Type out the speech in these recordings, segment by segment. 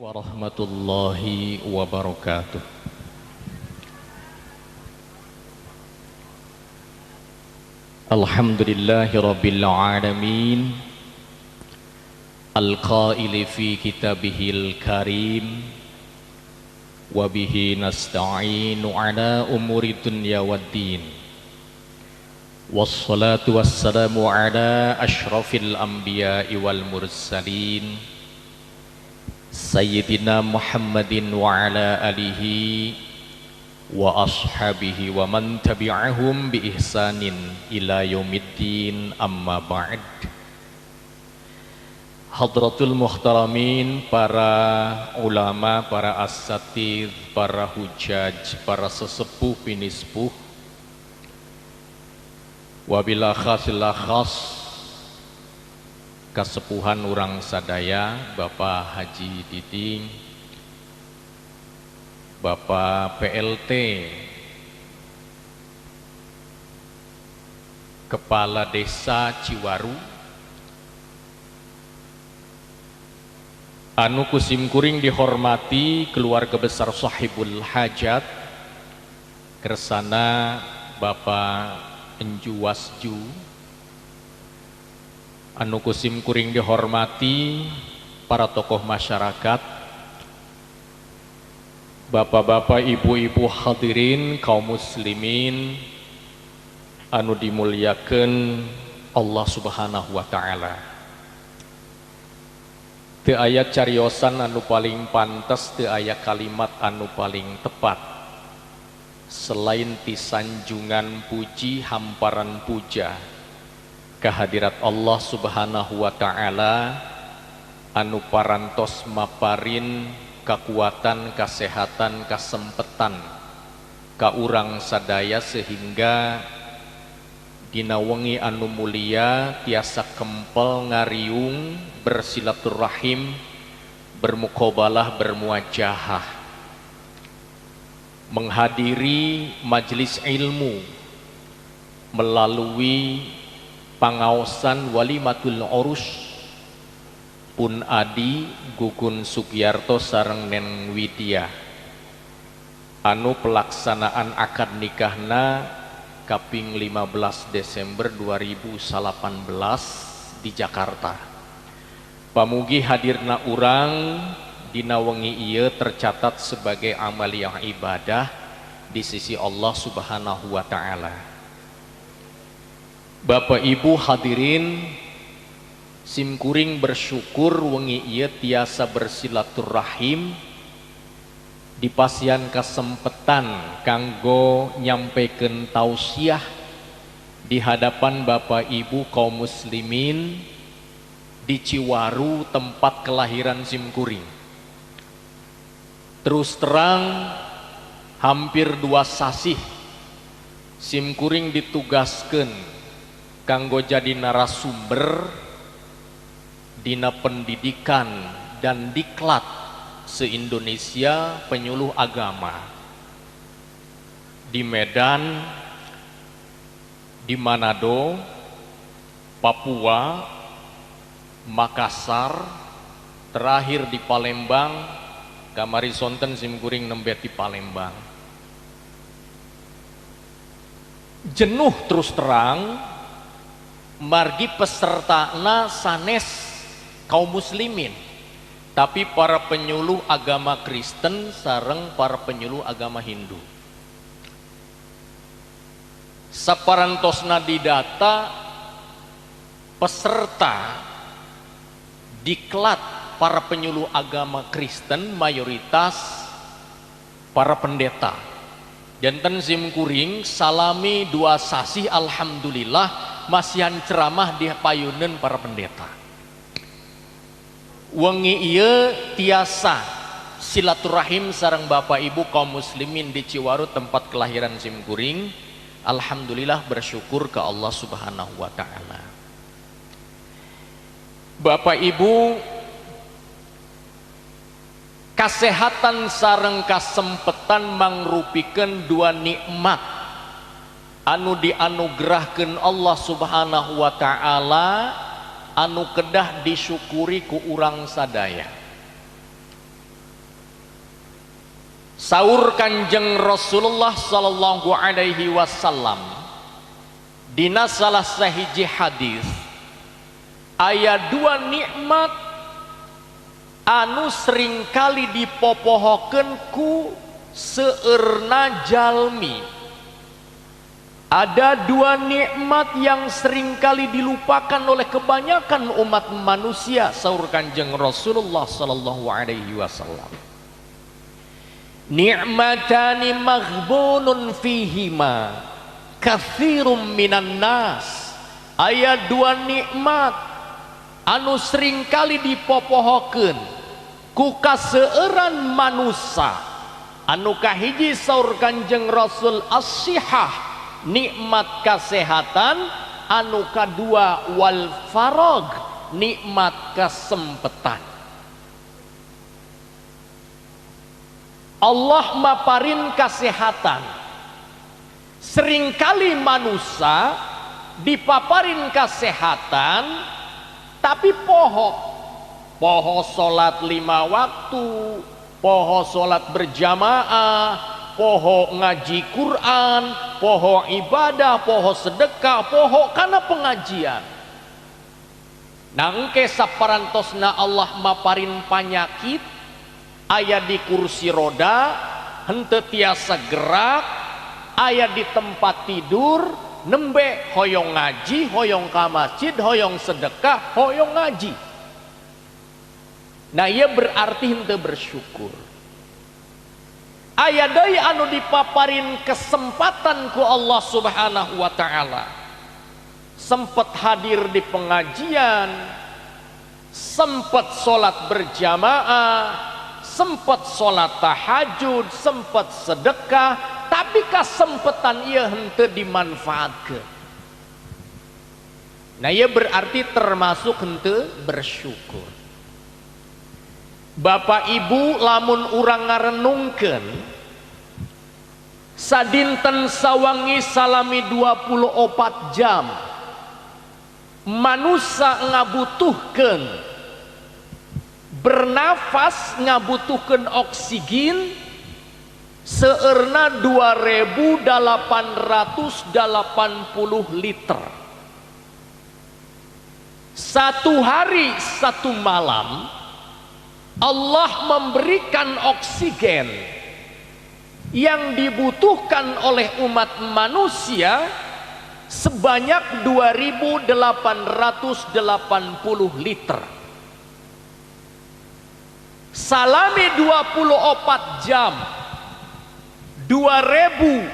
Warahmatullahi wabarakatuh. Alhamdulillahi rabbil alamin, al-qaili fi kitabihil karim, wa bihi nasta'inu ala umuri dunya waddin. Wassalatu wassalamu ala ashrafil anbiya'i wal mursalin, Sayyidina Muhammadin wa ala alihi wa ashabihi wa man tabi'ahum bi ihsanin ila yaumiddin, amma ba'd. Hadratul muhtaramin, para ulama, para asatidz, para hujaj, para sesepuh pinispuh, wabila khasil khas kasepuhan urang sadaya, Bapak Haji Diding, Bapak PLT, Kepala Desa Ciwaru, anu kusim kuring dihormati keluarga besar Sahibul Hajat, kersana Bapak Enju Wasju, anu kusim kuring dihormati para tokoh masyarakat, bapak-bapak, ibu-ibu hadirin kaum muslimin anu dimuliakan Allah Subhanahu wa ta'ala. Teu aya cariosan anu paling pantes, teu aya kalimat anu paling tepat selain ti sanjungan puji hamparan puja kehadirat Allah Subhanahu wa ta'ala anu parantos maparin kekuatan, kesehatan, kasempetan ka urang sadaya sehingga dina wengi anu mulia tiasa kempel ngariung bersilaturahim, bermukobalah, bermuajahah, menghadiri majelis ilmu melalui pangaosan walimatul urus pun Adi Gugun Sugiarto sareng Nen Widya anu pelaksanaan akad nikahna kaping 15 Desember 2018 di Jakarta. Pamugi hadirna urang dina wengi ieu tercatat sebagai amaliyah ibadah di sisi Allah Subhanahu wa ta'ala. Bapak Ibu hadirin, simkuring bersyukur wengi ieu tiasa bersilaturahim di pasian kasempetan kanggo nyampekeun tausiah di hadapan Bapak Ibu kaum muslimin di Ciwaru, tempat kelahiran simkuring. Terus terang hampir 2 sasih simkuring ditugaskeun kanggo jadi narasumber dina pendidikan dan diklat se-Indonesia penyuluh agama di Medan, di Manado, Papua, Makassar, terakhir di Palembang. Kamari sonten simkuring nembe di Palembang. Jenuh terus terang margi pesertana sanes kaum muslimin, tapi para penyuluh agama Kristen sareng para penyuluh agama Hindu. Saparantosna didata peserta diklat para penyuluh agama Kristen mayoritas para pendeta. Janten simkuring salami 2 sasih alhamdulillah masihan ceramah di payunen para pendeta. Wengi ieu tiasa silaturahim sareng Bapak Ibu kaum muslimin di Ciwaru tempat kelahiran simkuring. Alhamdulillah bersyukur ke Allah Subhanahu wa ta'ala. Bapak Ibu, kasehatan sareng kasempetan mangrupikeun 2 nikmat anu dianugerahkeun Allah Subhanahu wa ta'ala anu kedah disyukuri ku urang sadaya. Saur Kanjeng Rasulullah sallallahu alaihi wasallam dina salah sahiji hadis, aya dua nikmat anu seringkali dipopohokeun ku seueurna jalmi. Ada dua nikmat yang seringkali dilupakan oleh kebanyakan umat manusia, saur Kanjeng Rasulullah sallallahu alaihi wasallam. Ni'matani maghbunun fihima katsirum minan nas. Aya dua nikmat anu seringkali dipopohokeun ku kaseueuran manusia. Anu kahiji saur Kanjeng Rasul as-sihah, nikmat kesehatan. Anu kadua wal farag, nikmat kesempetan. Allah maparin kesehatan. Seringkali manusia dipaparin kesehatan tapi poho. Poho salat 5 waktu, poho salat berjamaah, poho ngaji Quran, poho ibadah, poho sedekah, poho kana pengajian. Nangke saparantosna Allah maparin panyakit, aya di kursi roda, henteu tiasa gerak, aya di tempat tidur, nembe hoyong ngaji, hoyong ka masjid, hoyong sedekah, hoyong ngaji. Nah, ia berarti henteu bersyukur. Aya deui anu dipaparin kesempatan ku Allah Subhanahu wa taala. Sempet hadir di pengajian, sempet salat berjamaah, sempet salat tahajud, sempet sedekah, tapi kasempetan ieu henteu dimanfaatkeun. Nah, ieu berarti termasuk henteu bersyukur. Bapak Ibu lamun urang ngarenungkeun sadinten sawangi salami 24 jam manusia ngabutuhkeun bernafas, ngabutuhkeun oksigen seueurna 2880 liter. Satu hari satu malam Allah memberikan oksigen yang dibutuhkan oleh umat manusia sebanyak 2880 liter. Salami 24 jam 2880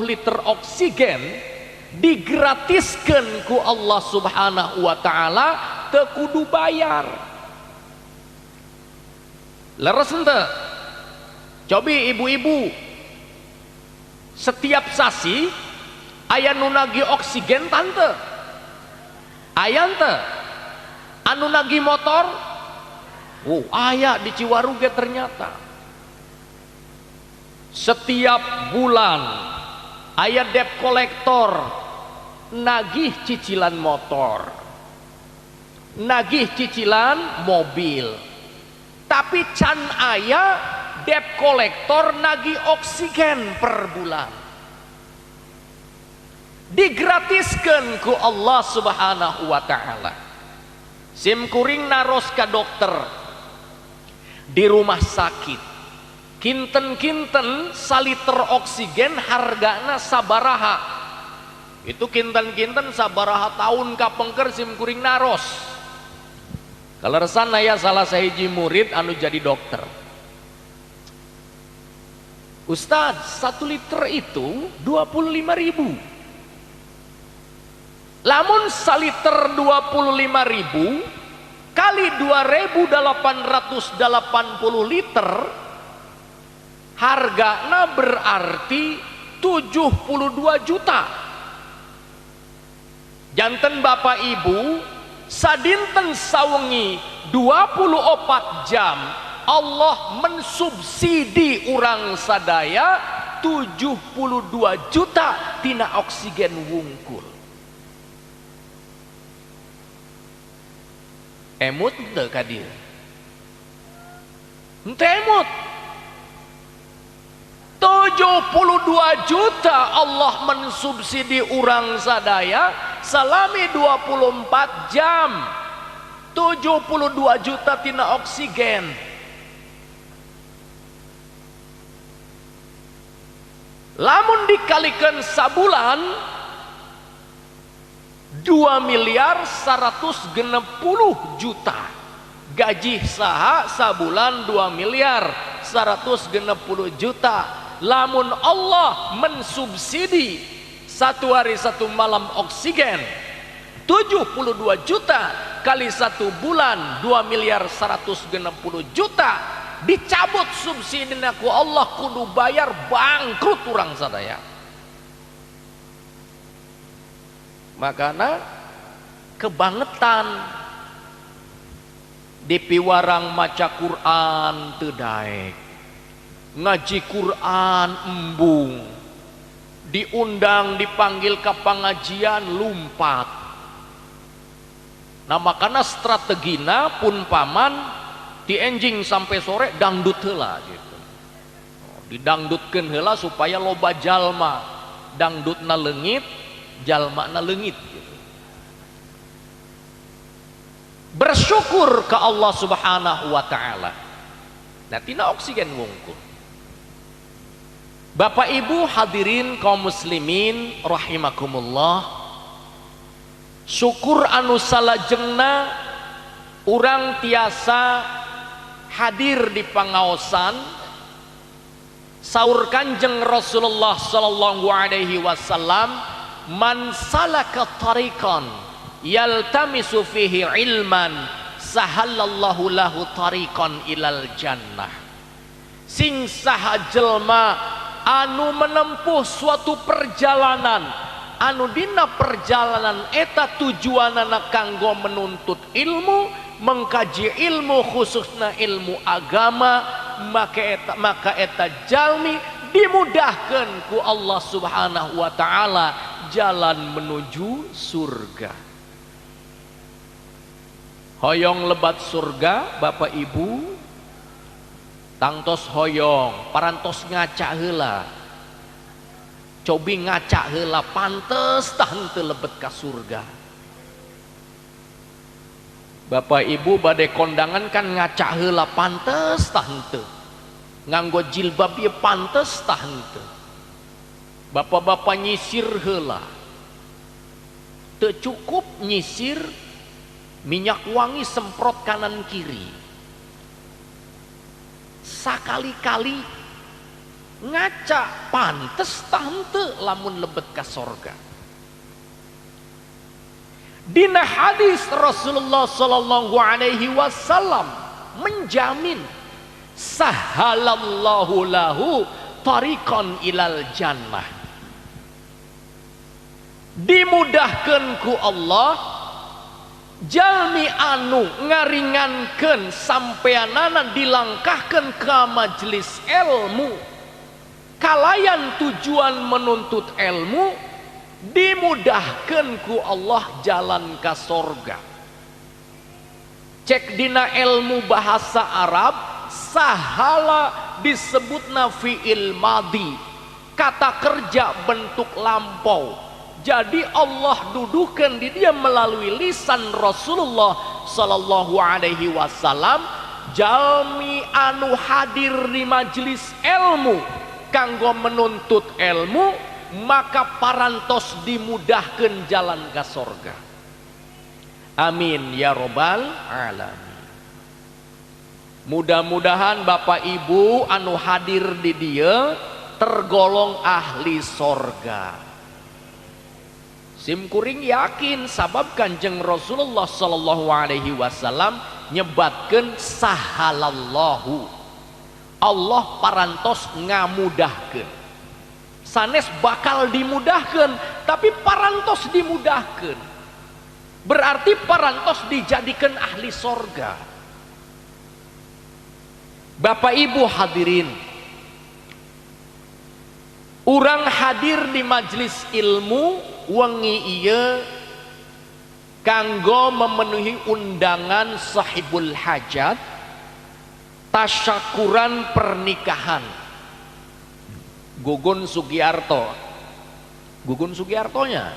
liter oksigen digratiskan ku Allah Subhanahu wa taala, teu kudu bayar. Leres henteu? Cobi ibu-ibu, setiap sasi aya nu nagih oksigen tante, aya henteu? Anu nagih motor? Oh, aya di Ciwaru ge ternyata. Setiap bulan aya debt collector nagih cicilan motor, nagih cicilan mobil. Tapi can aya debt collector nagih oksigen per bulan. Digratiskan ku Allah Subhanahu wa taala. Sim kuring naros ka dokter di rumah sakit. Kinten-kinten saliter oksigen hargana sabaraha. Itu kinten-kinten sabaraha tahun kapengker sim kuring naros. Kaleresan aya salah sahiji murid anu jadi dokter. Ustadz, 1 liter itu 25.000. Lamun saliter 25.000 kali 2880 liter, hargana berarti 72 juta. Janten Bapak Ibu, sadinten sawengi 24 jam Allah mensubsidi urang sadaya 72 juta tina oksigen wungkul. Emut teu ka dieu? Henteu emut. 72 juta Allah mensubsidi urang sadaya salami 24 jam. 72 juta tina oksigen. Lamun dikalikan sabulan 2.160.000.000. Gaji saha sabulan 2.160.000.000. Lamun Allah mensubsidi satu hari satu malam oksigen 72 juta kali satu bulan 2.160.000.000, dicabut subsidi ku Allah kudu bayar, bangkrut urang sadaya. Makana kebangetan dipiwarang maca Quran teu daek, ngaji Quran embung, diundang dipanggil ke pengajian lumpat. Nah makana strategina pun paman di enjing sampai sore dangdut heula gitu. Didangdutkeun heula supaya loba jalma, dangdutna leungit, jalmana leungit gitu. Bersyukur ke Allah Subhanahu wa taala. Nah tina oksigen wungkul. Bapak Ibu hadirin kaum muslimin rahimakumullah. Syukur anu salajengna urang tiasa hadir di pangaosan saur Kanjeng Rasulullah sallallahu alaihi wasallam, man salaka tariqan yaltamisu fihi ilman sahalallahu lahu tariqan ilal jannah. Sing saha jelma anu menempuh suatu perjalanan anu dina perjalanan eta tujuanana kanggo menuntut ilmu, mengkaji ilmu khususna ilmu agama, maka eta jalmi dimudahkan ku Allah Subhanahu wa taala jalan menuju surga. Hoyong lebat surga Bapak Ibu, tangtos hoyong parantos ngaca heula. Cobi ngaca heula pantes tah henteu lebet ka surga. Bapak Ibu bade kondangan kan ngaca heula pantes tah henteu. Nganggo jilbab ieu pantes tah henteu. Bapak-bapak nyisir heula. Teu cukup nyisir minyak wangi semprot kanan kiri. Sakali-kali ngaca pantes tah henteu lamun lebet ka sorga. Dina hadis Rasulullah sallallahu alaihi wasallam menjamin sahalallahu lahu tariqan ilal jannah. Dimudahkeun ku Allah jalmi anu ngaringankeun sampeanana dilangkahkeun ka majelis ilmu kalayan tujuan menuntut ilmu, dimudahkan ku Allah jalan ka sorga. Cek dina ilmu bahasa Arab, sahala disebutna fi'il madi, kata kerja bentuk lampau. Jadi Allah duduhkan di dia melalui lisan Rasulullah sallallahu alaihi wasallam, jalmi anu hadir di majelis ilmu kanggo menuntut ilmu, maka parantos dimudahkan jalan ke sorga. Amin ya robbal alamin. Mudah-mudahan Bapak Ibu anu hadir di dia tergolong ahli sorga. Simkuring yakin sabab Kanjeng Rasulullah sallallahu alaihi wasallam nyebatkeun sahalallahu, Allah parantos ngamudahkeun. Sanes bakal dimudahkeun, tapi parantos dimudahkeun. Berarti parantos dijadikan ahli sorga. Bapak Ibu hadirin, urang hadir di majelis ilmu wengi ieu kanggo memenuhi undangan sahibul hajat Tasyakuran pernikahan Gugun Sugiarto. Gugun Sugiartonya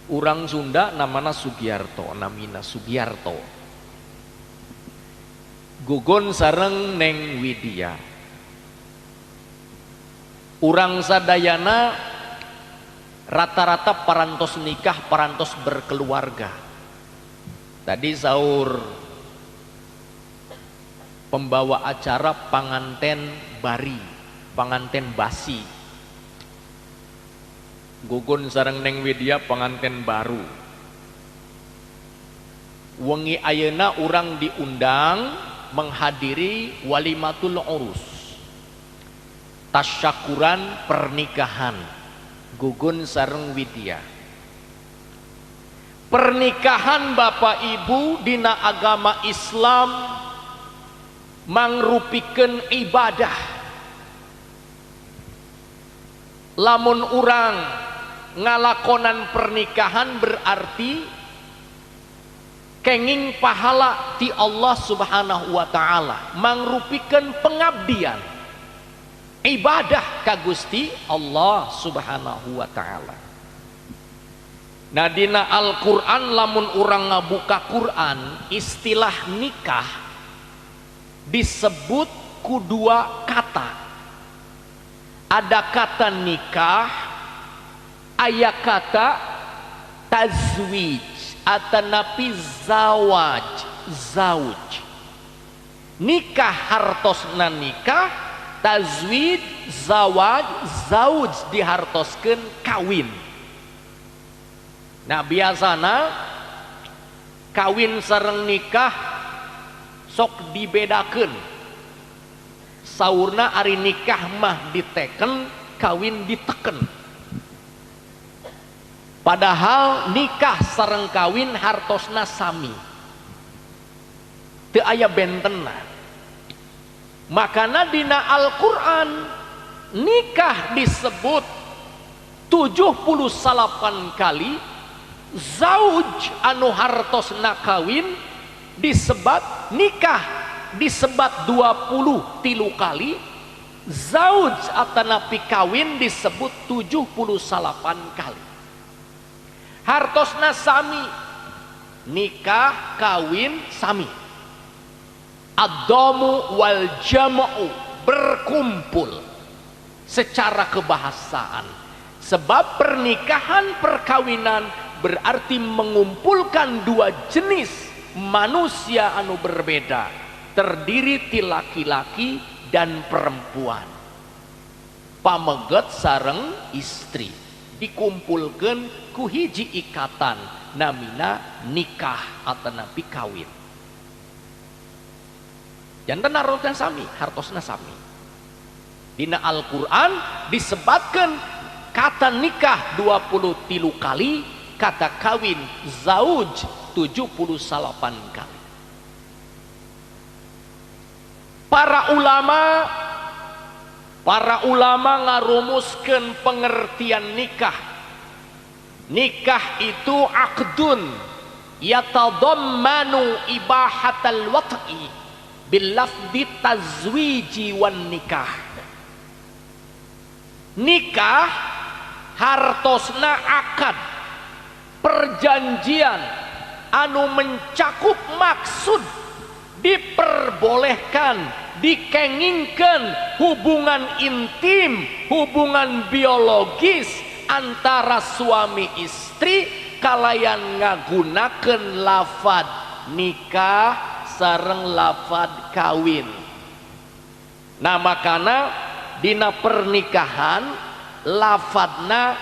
urang Sunda, namana Sugiarto, namina Sugiarto. Gugun sareng Neng Widya. Urang sadayana rata-rata parantos nikah, parantos berkeluarga. Tadi sahur pembawa acara panganten bari, panganten basi. Gugun sareng Neng Widya panganten baru. Wengi ayeuna urang diundang menghadiri walimatul urus, tasyakuran pernikahan Gugun sareng Widya. Pernikahan, Bapak Ibu, dina agama Islam mangrupikeun ibadah. Lamun urang ngalakonan pernikahan berarti kenging pahala ti Allah Subhanahu wa taala, mangrupikeun pengabdian ibadah ka Gusti Allah Subhanahu wa taala. Nah, dina Al-Qur'an, lamun urang ngabuka Quran, istilah nikah disebut ku dua kata. Ada kata nikah, aya kata tazwij atanapi zawaj, zauj. Nikah hartosna nikah, tazwij, zawaj, zauj dihartoskeun kawin. Nah, biasana kawin sareng nikah sok dibedakeun. Saurna ari nikah mah diteken, kawin diteken. Padahal nikah sareng kawin hartosna sami, teu aya bentenna. Makana dina Al-Qur'an nikah disebut 78 kali, zauj anu hartosna kawin disebat nikah disebat 23 kali, zauj atanapi kawin disebut 78 kali. Hartosna sami, nikah kawin sami. Ad-damu wal jam'u, berkumpul secara kebahasaan. Sebab pernikahan perkawinan berarti mengumpulkan dua jenis manusia anu berbeda, terdiri ti laki-laki dan perempuan. Pameget sareng istri dikumpulkan ku hiji ikatan namina nikah atanapi kawin. Janten hartosna sami, hartosna sami. Dina Al-Qur'an disebatkan kata nikah 23 kali, kata kawin zauj 78 kali. Para ulama ngarumuskeun pengertian nikah. Nikah itu aqdun yatadammanu ibahatal wat'i bil lafdi tazwiji wan nikah. Nikah hartosna akad perjanjian anu mencakup maksud diperbolehkan, dikengingkan hubungan intim, hubungan biologis antara suami istri kalayan ngagunakeun lafad nikah sareng lafad kawin. Nah, makana dina pernikahan lafadna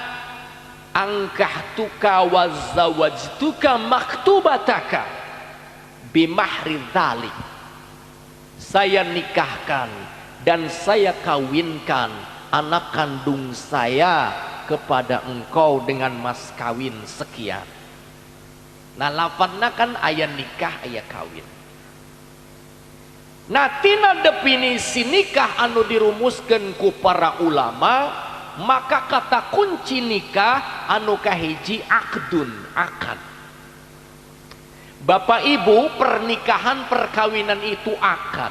angkahtuka wa zawajtuka maktubataka bimahri dzalik. Saya nikahkan dan saya kawinkan anak kandung saya kepada engkau dengan mas kawin sekian. Nah, lafadna kan aya nikah aya kawin. Nah, tina definisi nikah anu dirumuskeun ku para ulama, maka kata kunci nikah anu kahiji akdun, akad. Bapak Ibu, pernikahan perkawinan itu akad.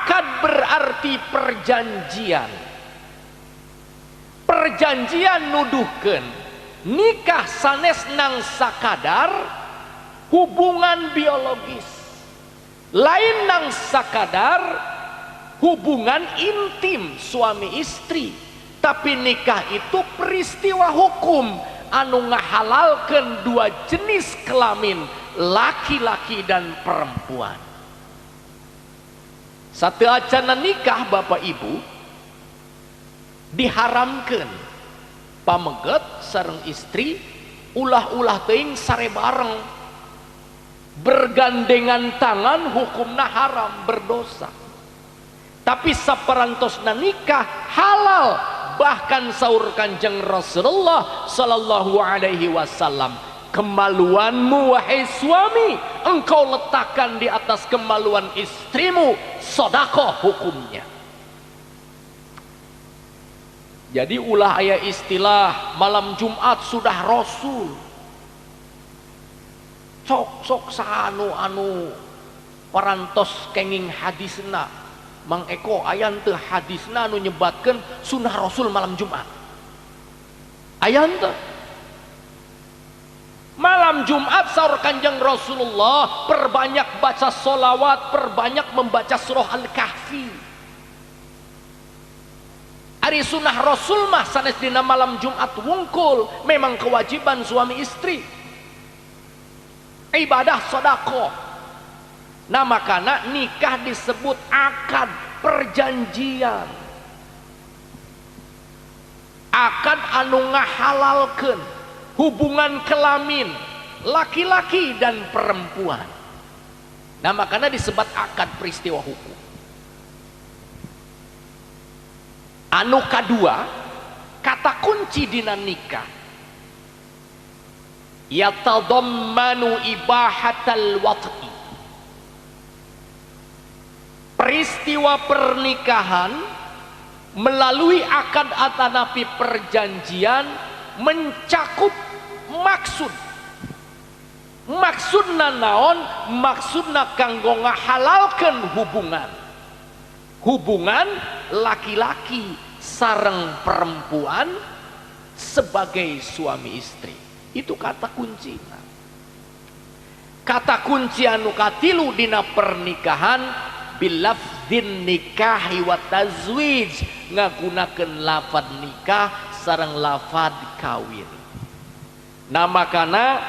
Akad berarti perjanjian. Perjanjian nuduhkeun nikah sanes nang sakadar hubungan biologis, lain nang sakadar hubungan intim suami istri, tapi nikah itu peristiwa hukum anu ngahalalkeun dua jenis kelamin, laki-laki dan perempuan. Sateuacana nikah Bapak Ibu diharamkeun pameget sareng istri ulah-ulah teuing sare bareng, bergandengan tangan hukumna haram, berdosa. Tapi saparantosna nikah halal, bahkan saur Kanjeng Rasulullah sallallahu alaihi wasallam, kemaluanmu wahai suami engkau letakkan di atas kemaluan istrimu, sedekah hukumnya. Jadi ulah aya istilah malam Jumat sudah Rasul, sok-sok sanu anu parantos kenging hadisna. Mang Eko aya teu hadisna anu nyebatkeun sunah Rasul malam Jumat? Aya teu? Malam Jumat saur Kanjeng Rasulullah perbanyak baca solawat, perbanyak membaca surah Al-Kahfi. Ari sunah Rasul mah sanes dina malam Jumat wungkul, memang kewajiban suami istri. Ibadah sedekah. Nah makana nikah disebut akad perjanjian. Akad anu ngahalalkeun hubungan kelamin laki-laki dan perempuan. Nah makanya disebut akad peristiwa hukum. Anu kadua, kata kunci dina nikah yatadammanu ibahatal wat'i. Peristiwa pernikahan melalui akad atanapi perjanjian mencakup maksud. Maksudna naon? Maksudna kanggo ngahalalkeun hubungan. Hubungan laki-laki sareng perempuan sebagai suami istri. Itu kata kunci. Kata kunci anu katilu dina pernikahan bilafdzin nikahi wa tazwij, ngagunakeun lafad nikah sareng lafad kawin. Nah makana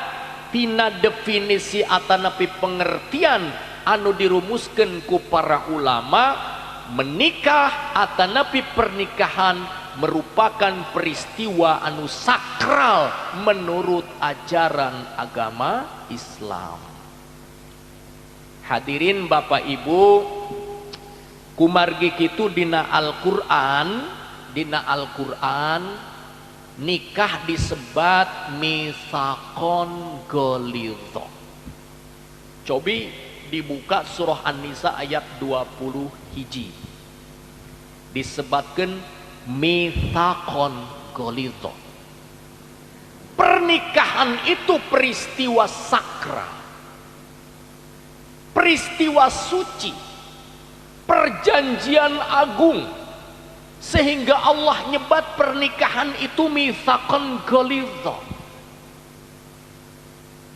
tina definisi atanapi pengertian anu dirumuskeun ku para ulama, menikah atanapi pernikahan merupakan peristiwa anu sakral menurut ajaran agama Islam. Hadirin Bapak Ibu, kumargi kitu dina Al-Qur'an, dina Al-Qur'an nikah disebat mitsaqon ghalidha. Cobi dibuka surah An-Nisa ayat 20 hiji. Disebatkeun mitsaqon ghalidha. Pernikahan itu peristiwa sakral, peristiwa suci, perjanjian agung, sehingga Allah nyebat pernikahan itu mitsaqon ghalidha.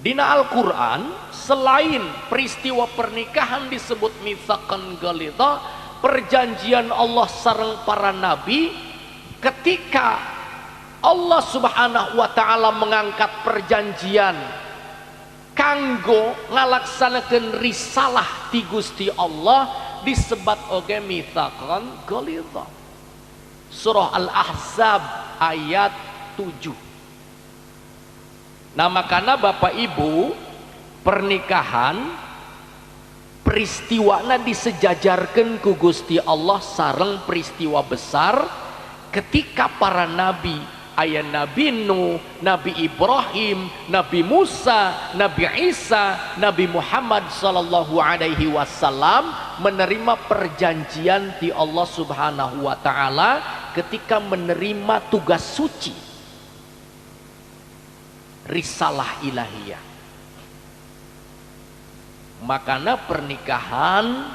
Dina Al-Quran selain peristiwa pernikahan disebut mitsaqon ghalidha, perjanjian Allah sareng para nabi ketika Allah Subhanahu wa ta'ala mengangkat perjanjian kanggo ngalaksanakeun risalah ti Gusti Allah disebat oge mitsaqon ghalidha. Surah Al-Ahzab ayat 7. Nah makana Bapak Ibu, pernikahan peristiwana disejajarkan ku Gusti Allah sareng peristiwa besar ketika para nabi, ayah Nabi Nuh, Nabi Ibrahim, Nabi Musa, Nabi Isa, Nabi Muhammad sallallahu alaihi wasallam menerima perjanjian di Allah Subhanahu wa taala ketika menerima tugas suci risalah ilahiyah. Makana pernikahan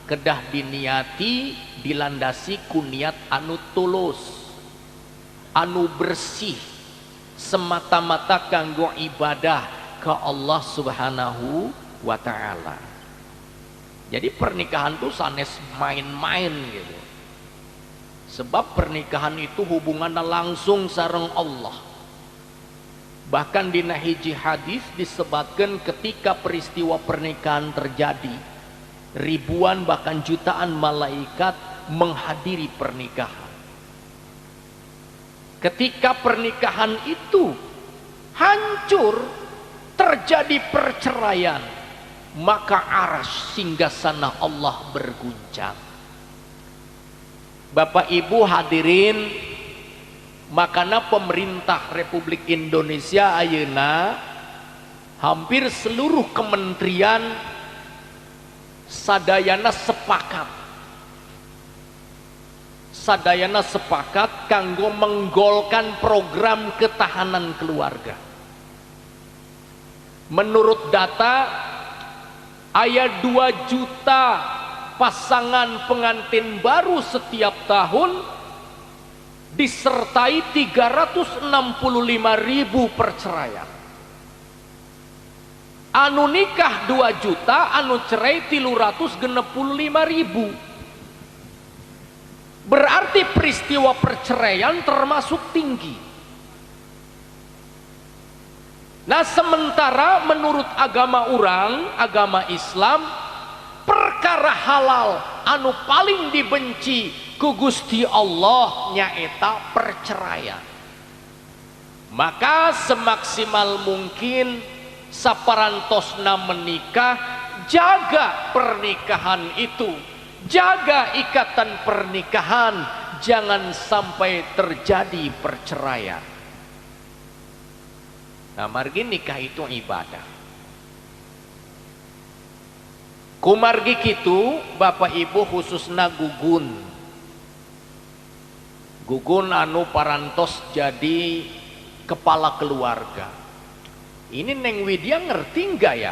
Kedah diniati dilandasi ku niat anu tulus, anu bersih, semata-mata kanggo ibadah ke Allah Subhanahu wa ta'ala. Jadi pernikahan tuh sanes main-main gitu. Sebab pernikahan itu hubungannya langsung sareng Allah. Bahkan di hiji hadis disebutkan ketika peristiwa pernikahan terjadi, ribuan bahkan jutaan malaikat menghadiri pernikahan. Ketika pernikahan itu hancur, terjadi perceraian, maka aras singgasana Allah berguncang. Bapak Ibu hadirin, makana pemerintah Republik Indonesia ayeuna hampir seluruh kementerian sadayana sepakat. Sadayana sepakat kanggo menggolkan program ketahanan keluarga. Menurut data, aya 2 juta pasangan pengantin baru setiap tahun disertai 365.000 perceraian. Anu nikah 2 juta, anu cerai 365.000. Berarti peristiwa perceraian termasuk tinggi. Nah, sementara menurut agama urang, agama Islam, perkara halal anu paling dibenci ku Gusti Allah nyaeta perceraian. Maka semaksimal mungkin saparantosna menikah, jaga pernikahan itu, jaga ikatan pernikahan, jangan sampai terjadi perceraian. Nah, margi nikah itu ibadah. Kumargi kitu Bapak Ibu khususna gugun. Gugun anu parantos jadi kepala keluarga. Ini Neng Widya ngerti nggak ya?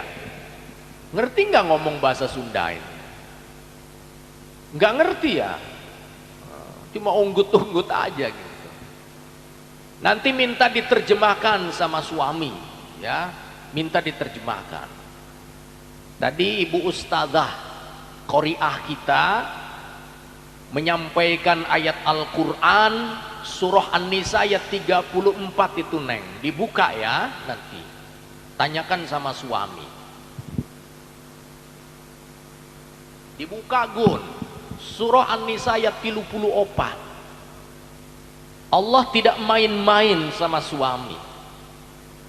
Ngerti nggak ngomong bahasa Sunda ini? Nggak ngerti ya? Cuma unggut-unggut aja gitu. Nanti minta diterjemahkan sama suami, ya, minta diterjemahkan. Tadi Ibu Ustazah Qoriah kita menyampaikan ayat Al-Quran surah An-Nisa ayat 34 itu Neng, dibuka ya nanti. Tanyakan sama suami. Dibuka Gun, surah An-Nisa ayat 34. Allah tidak main-main sama suami.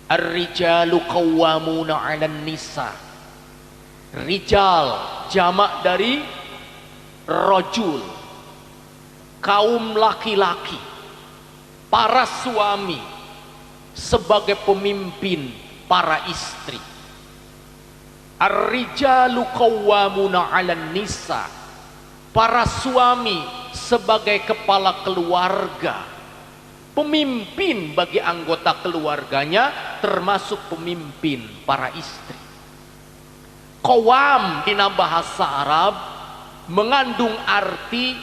Ar-rijalu qawwamuna 'alan nisa. Rijal jamak dari rajul, kaum laki-laki, para suami sebagai pemimpin para istri. Ar-rijalu qawwamuna 'alan nisa, para suami sebagai kepala keluarga, pemimpin bagi anggota keluarganya, termasuk pemimpin para istri. Qawam dina bahasa Arab mengandung arti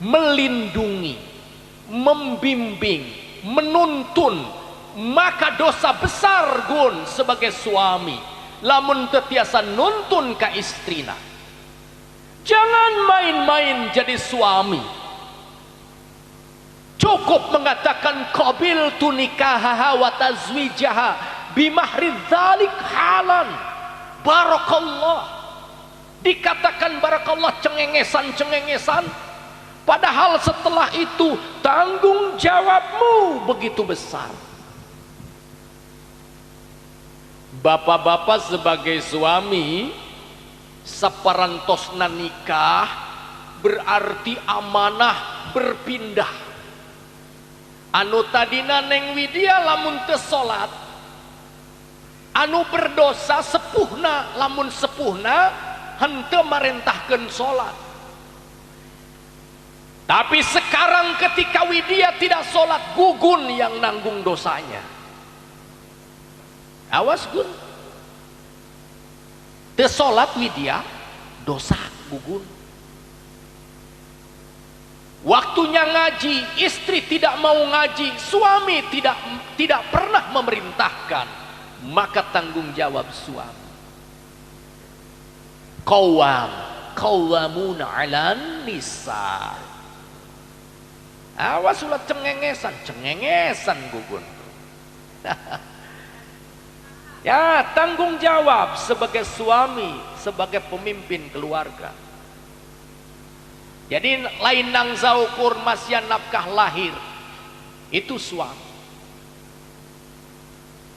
melindungi, membimbing, menuntun. Maka dosa besar Gun sebagai suami lamun tetiasa nuntun ka istrina. Jangan main-main jadi suami. Cukup mengatakan qabiltu nikahaha wa tazwijaha bimahri dzalik halan. Barakallah. Dikatakan barakallah cengengesan-cengengesan, padahal setelah itu tanggung jawabmu begitu besar. Bapak-bapak sebagai suami saparantosna nikah berarti amanah berpindah. Anu tadina Neng Widya lamun teu salat, anu berdosa sepuhna, lamun sepuhna henteu marentahkeun salat. Tapi sekarang ketika Widya tidak salat, Gugun yang nanggung dosanya. Awas Gun, teu salat Widya, dosa Gugun. Waktunya ngaji, istri tidak mau ngaji, suami tidak pernah memerintahkan, maka tanggung jawab suami. Qawwam, qawwamuna 'alan nisa. Awas ulah cengengesan, cengengesan Gugun. Ya, tanggung jawab sebagai suami, sebagai pemimpin keluarga. Jadi lain nang saukur masih nafkah lahir, itu suami.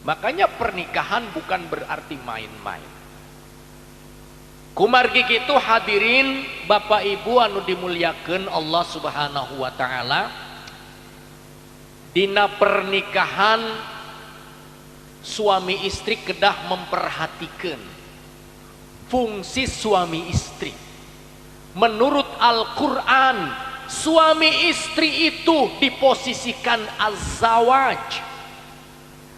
Makanya pernikahan bukan berarti main-main. Kumargi kitu hadirin Bapak Ibu anu dimuliakeun Allah Subhanahu wa taala, dina pernikahan suami istri kedah memperhatikan fungsi suami istri. Menurut Al-Quran, suami istri itu diposisikan az-zawaj.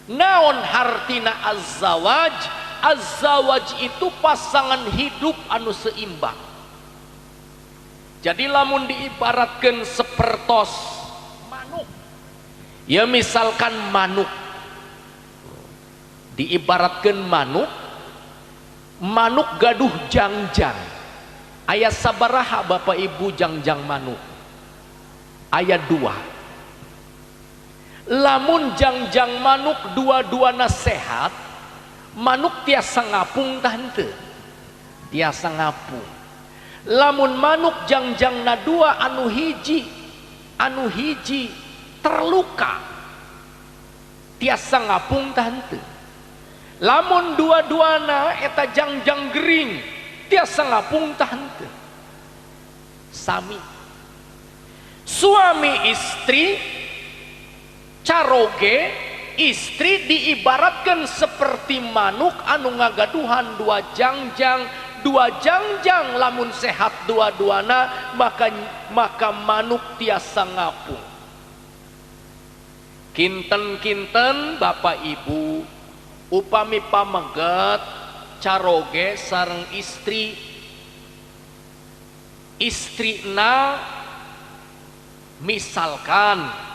Naon hartina az-zawaj? Az-zawaj itu pasangan hidup anu seimbang. Jadi lamun diibaratkan sepertos manuk, ya misalkan manuk, diibaratkan manuk, manuk gaduh jangjang. Ayat sabaraha Bapak Ibu jangjang manuk? Ayat 2. Lamun jangjang manuk dua-duana sehat, manuk tiasa ngapung tah henteu? Tiasa ngapung. Lamun manuk jangjangna dua anu hiji terluka, tiasa ngapung tah henteu? Lamun dua-duana eta jangjang gering, tiasa ngapung tah henteu? Sami. Suami istri caroge, istri diibaratkan seperti manuk anu ngagaduhan dua jangjang, dua jangjang lamun sehat dua-duana maka manuk tiasa ngapung. Kinten-kinten Bapak Ibu upami pameget caroge sareng istri, istrina misalkan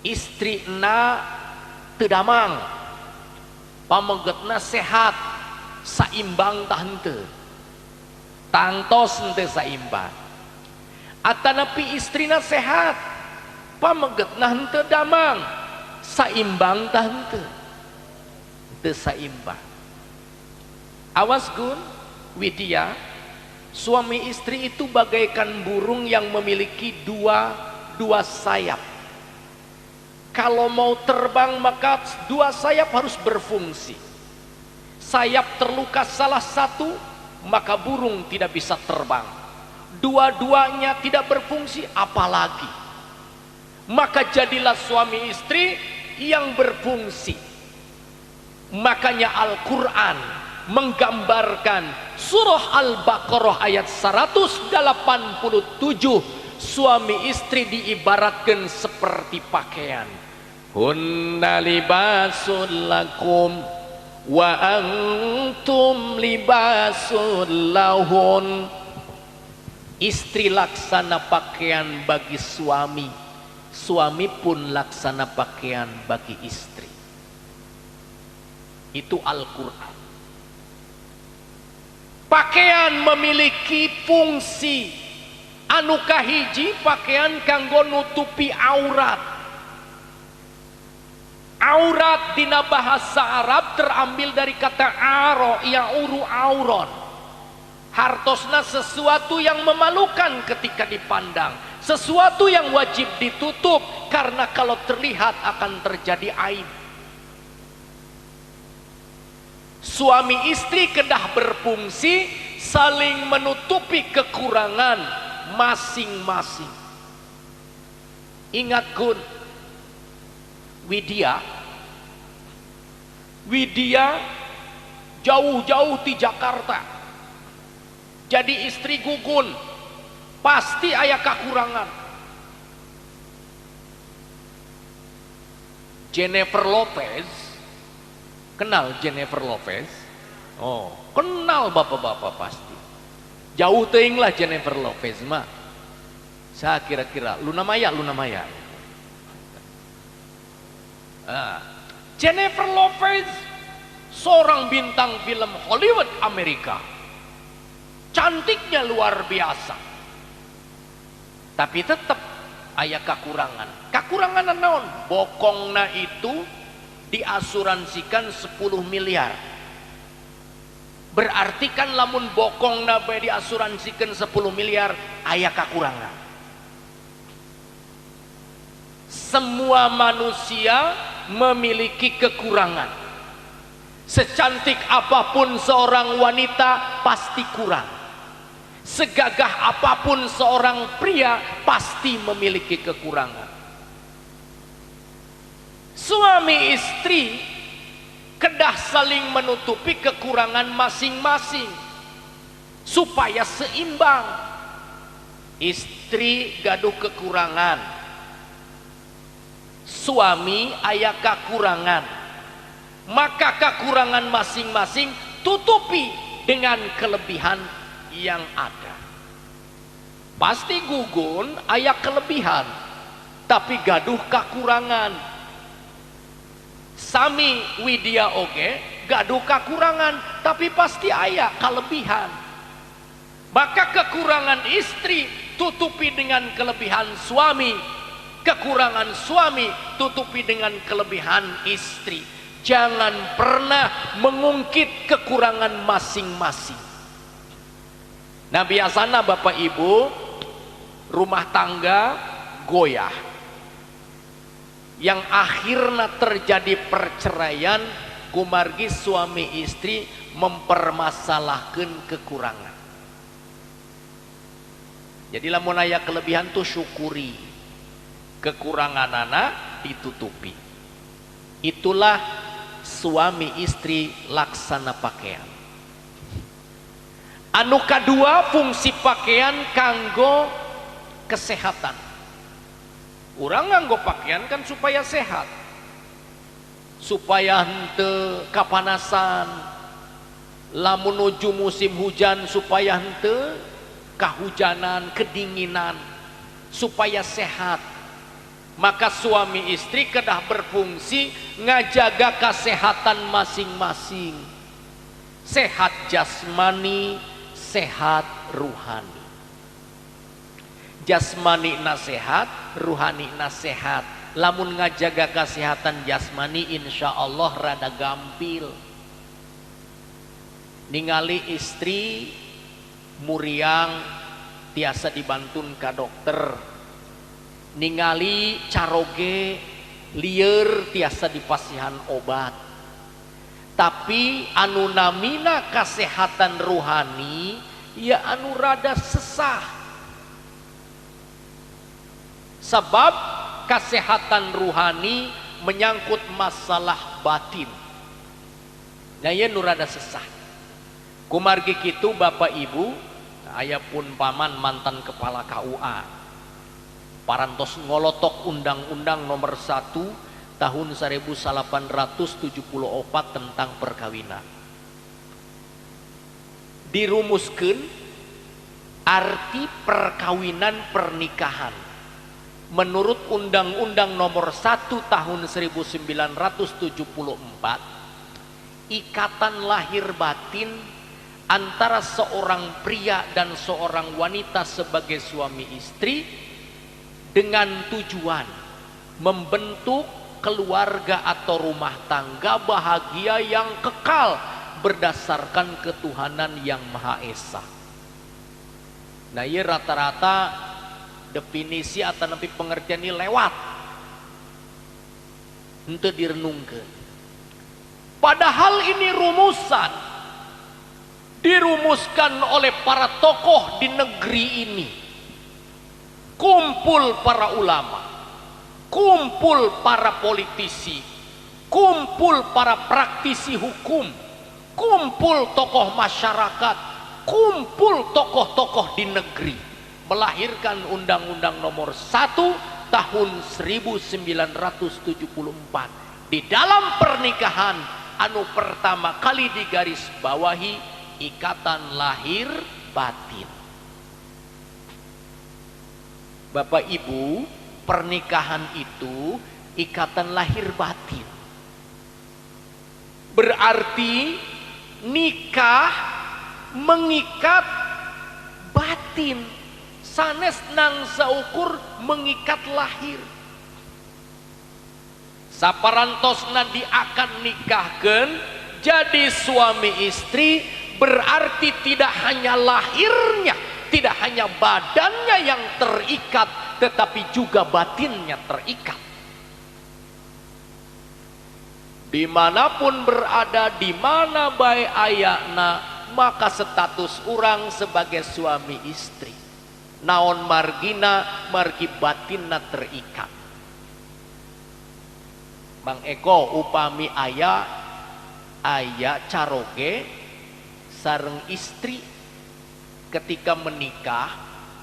istrina teu damang, pamegetna sehat, saimbang tah henteu? Tangtos henteu saimbang. Atanapi istrina sehat, pamegetna henteu damang, saimbang tah henteu? Henteu saimbang. Awas Gun, Widya, suami istri itu bagaikan burung yang memiliki dua sayap. Kalau mau terbang maka dua sayap harus berfungsi. Sayap terluka salah satu, maka burung tidak bisa terbang. Dua-duanya tidak berfungsi, apalagi. Maka jadilah suami istri yang berfungsi. Makanya Al-Quran menggambarkan surah Al-Baqarah ayat 187, suami istri diibaratkan seperti pakaian. Hunna libasul lakum wa antum libasul lahun. Istri laksana pakaian bagi suami, suami pun laksana pakaian bagi istri. Itu Al-Quran. Pakaian memiliki fungsi. Anu kahiji pakaian kanggo nutupi aurat. Aurat dina bahasa Arab terambil dari kata aro, yauru auron. Hartosna sesuatu yang memalukan ketika dipandang, sesuatu yang wajib ditutup karena kalau terlihat akan terjadi aib. Suami istri kedah berfungsi saling menutupi kekurangan masing-masing. Ingat Gun, Widya, Widya jauh-jauh di Jakarta jadi istri Gugun, pasti aya kekurangan. Jennifer Lopez, kenal Jennifer Lopez? Oh, kenal bapak-bapak pasti. Jauh teuing lah Jennifer Lopez mah. Saya kira-kira Luna Maya, Luna Maya. Ah. Jennifer Lopez seorang bintang film Hollywood Amerika. Cantiknya luar biasa. Tapi tetap aya kekurangan. Kekurangan naon? Bokongna itu diasuransikan 10 miliar. Berarti kan lamun bokongna bae diasuransikan 10 miliar, aya kekurangan. Semua manusia memiliki kekurangan. Secantik apapun seorang wanita pasti kurang. Segagah apapun seorang pria pasti memiliki kekurangan. Suami istri kedah saling menutupi kekurangan masing-masing supaya seimbang. Istri gaduh kekurangan, suami aya kekurangan, maka kekurangan masing-masing tutupi dengan kelebihan yang ada. Pasti Gugun aya kelebihan, tapi gaduh kekurangan. Sami Widya oge gaduh kekurangan, tapi pasti aya kelebihan. Maka kekurangan istri tutupi dengan kelebihan suami, kekurangan suami tutupi dengan kelebihan istri. Jangan pernah mengungkit kekurangan masing-masing. Nah biasanya Bapak Ibu, rumah tangga goyah, yang akhirnya terjadi perceraian kumargi suami istri mempermasalahkan kekurangan. Jadi lamun aya kelebihan tuh syukuri, kekurangan anak ditutupi. Itulah suami istri laksana pakaian. Anu kadua fungsi pakaian kanggo kesehatan. Urang nganggo pakaian kan supaya sehat, supaya henteu kapanasan. Lamun nuju musim hujan supaya henteu kahujanan, kedinginan, supaya sehat. Maka suami istri kedah berfungsi ngajaga kesehatan masing-masing. Sehat jasmani, sehat ruhani. Jasmani nasehat, ruhani nasehat. Lamun ngajaga kesehatan jasmani insya Allah rada gampil. Ningali istri muriang tiasa dibantun ka dokter. Ningali caroge lieur tiasa dipasihan obat. Tapi anu namina kesehatan ruhani ya anu rada sesah. Sebab kesehatan ruhani menyangkut masalah batin. Nah ieu nu rada sesah. Kumargi kitu Bapak Ibu, aya pun paman mantan kepala KUA. Parantos ngolotok Undang-Undang Nomor 1 tahun 1874 tentang perkawinan. Dirumuskeun arti perkawinan pernikahan. Menurut Undang-Undang Nomor 1 tahun 1974, ikatan lahir batin antara seorang pria dan seorang wanita sebagai suami istri dengan tujuan membentuk keluarga atau rumah tangga bahagia yang kekal berdasarkan ketuhanan yang Maha Esa. Nah, ini rata-rata definisi atau nepi pengertian ini lewat, untuk direnungkan. Padahal ini rumusan dirumuskan oleh para tokoh di negeri ini. Kumpul para ulama, kumpul para politisi, kumpul para praktisi hukum, kumpul tokoh masyarakat, kumpul tokoh-tokoh di negeri, melahirkan Undang-Undang Nomor 1 tahun 1974. Di dalam pernikahan anu pertama kali digaris bawahi ikatan lahir batin. Bapak Ibu, pernikahan itu ikatan lahir batin. Berarti nikah mengikat batin, sanes nang saukur mengikat lahir. Saparantosna diakan nikahkeun jadi suami istri, berarti tidak hanya lahirnya, tidak hanya badannya yang terikat, tetapi juga batinnya terikat. Dimanapun berada, di mana bae ayana, maka status orang sebagai suami istri. Naon margina, margi batinna terikat. Bang Eko, upami aya aya caroge sareng istri ketika menikah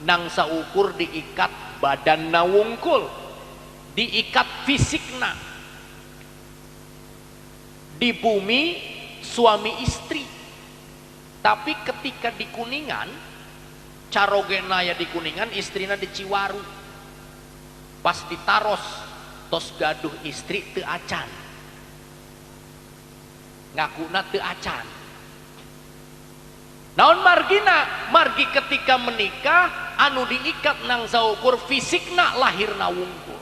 nang saukur diikat badanna wungkul, diikat fisikna. Di bumi suami istri, tapi ketika di Kuningan, carogena ya di Kuningan, istrina di Ciwaru. Pas ditaros tos gaduh istri teu acan, ngakuna teu acan. Naon margina? Margi ketika menikah anu diikat nang saukur fisikna lahirna wungkul.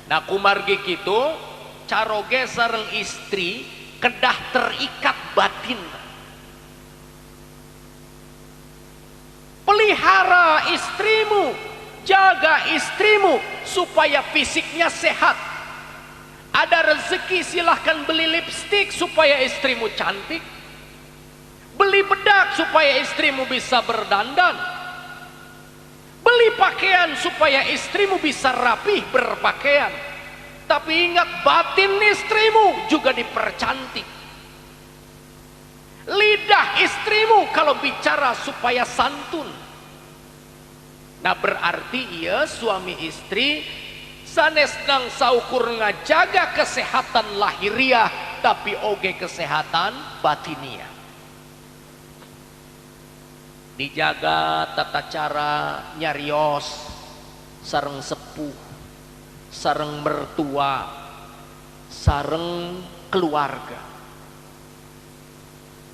Nah kumargi kitu caroge sareng istri kedah terikat batin. Pelihara istrimu, jaga istrimu supaya fisiknya sehat. Ada rezeki silahkan beli lipstik supaya istrimu cantik. Beli bedak supaya istrimu bisa berdandan. Beli pakaian supaya istrimu bisa rapih berpakaian. Tapi ingat, batin istrimu juga dipercantik. Lidah istrimu kalau bicara supaya santun. Nah berarti iya suami istri sanes nang saukur ngajaga kesehatan lahiriah, tapi oge kesehatan batiniah. Dijaga tata cara nyarios sareng sepuh, sareng mertua, sareng keluarga.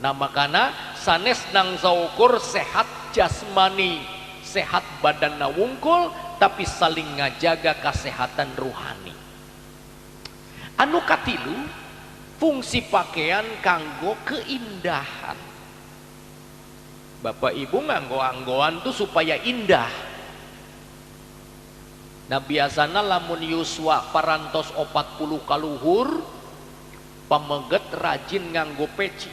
Nah makana sanes nang saukur sehat jasmani, sehat badanna wungkul, tapi saling ngajaga kesehatan ruhani. Anu katilu, fungsi pakaian kanggo keindahan. Bapak Ibu nganggo-anggoan tuh supaya indah. Nah biasana lamun yuswa parantos 40 kaluhur, pameget rajin nganggo peci.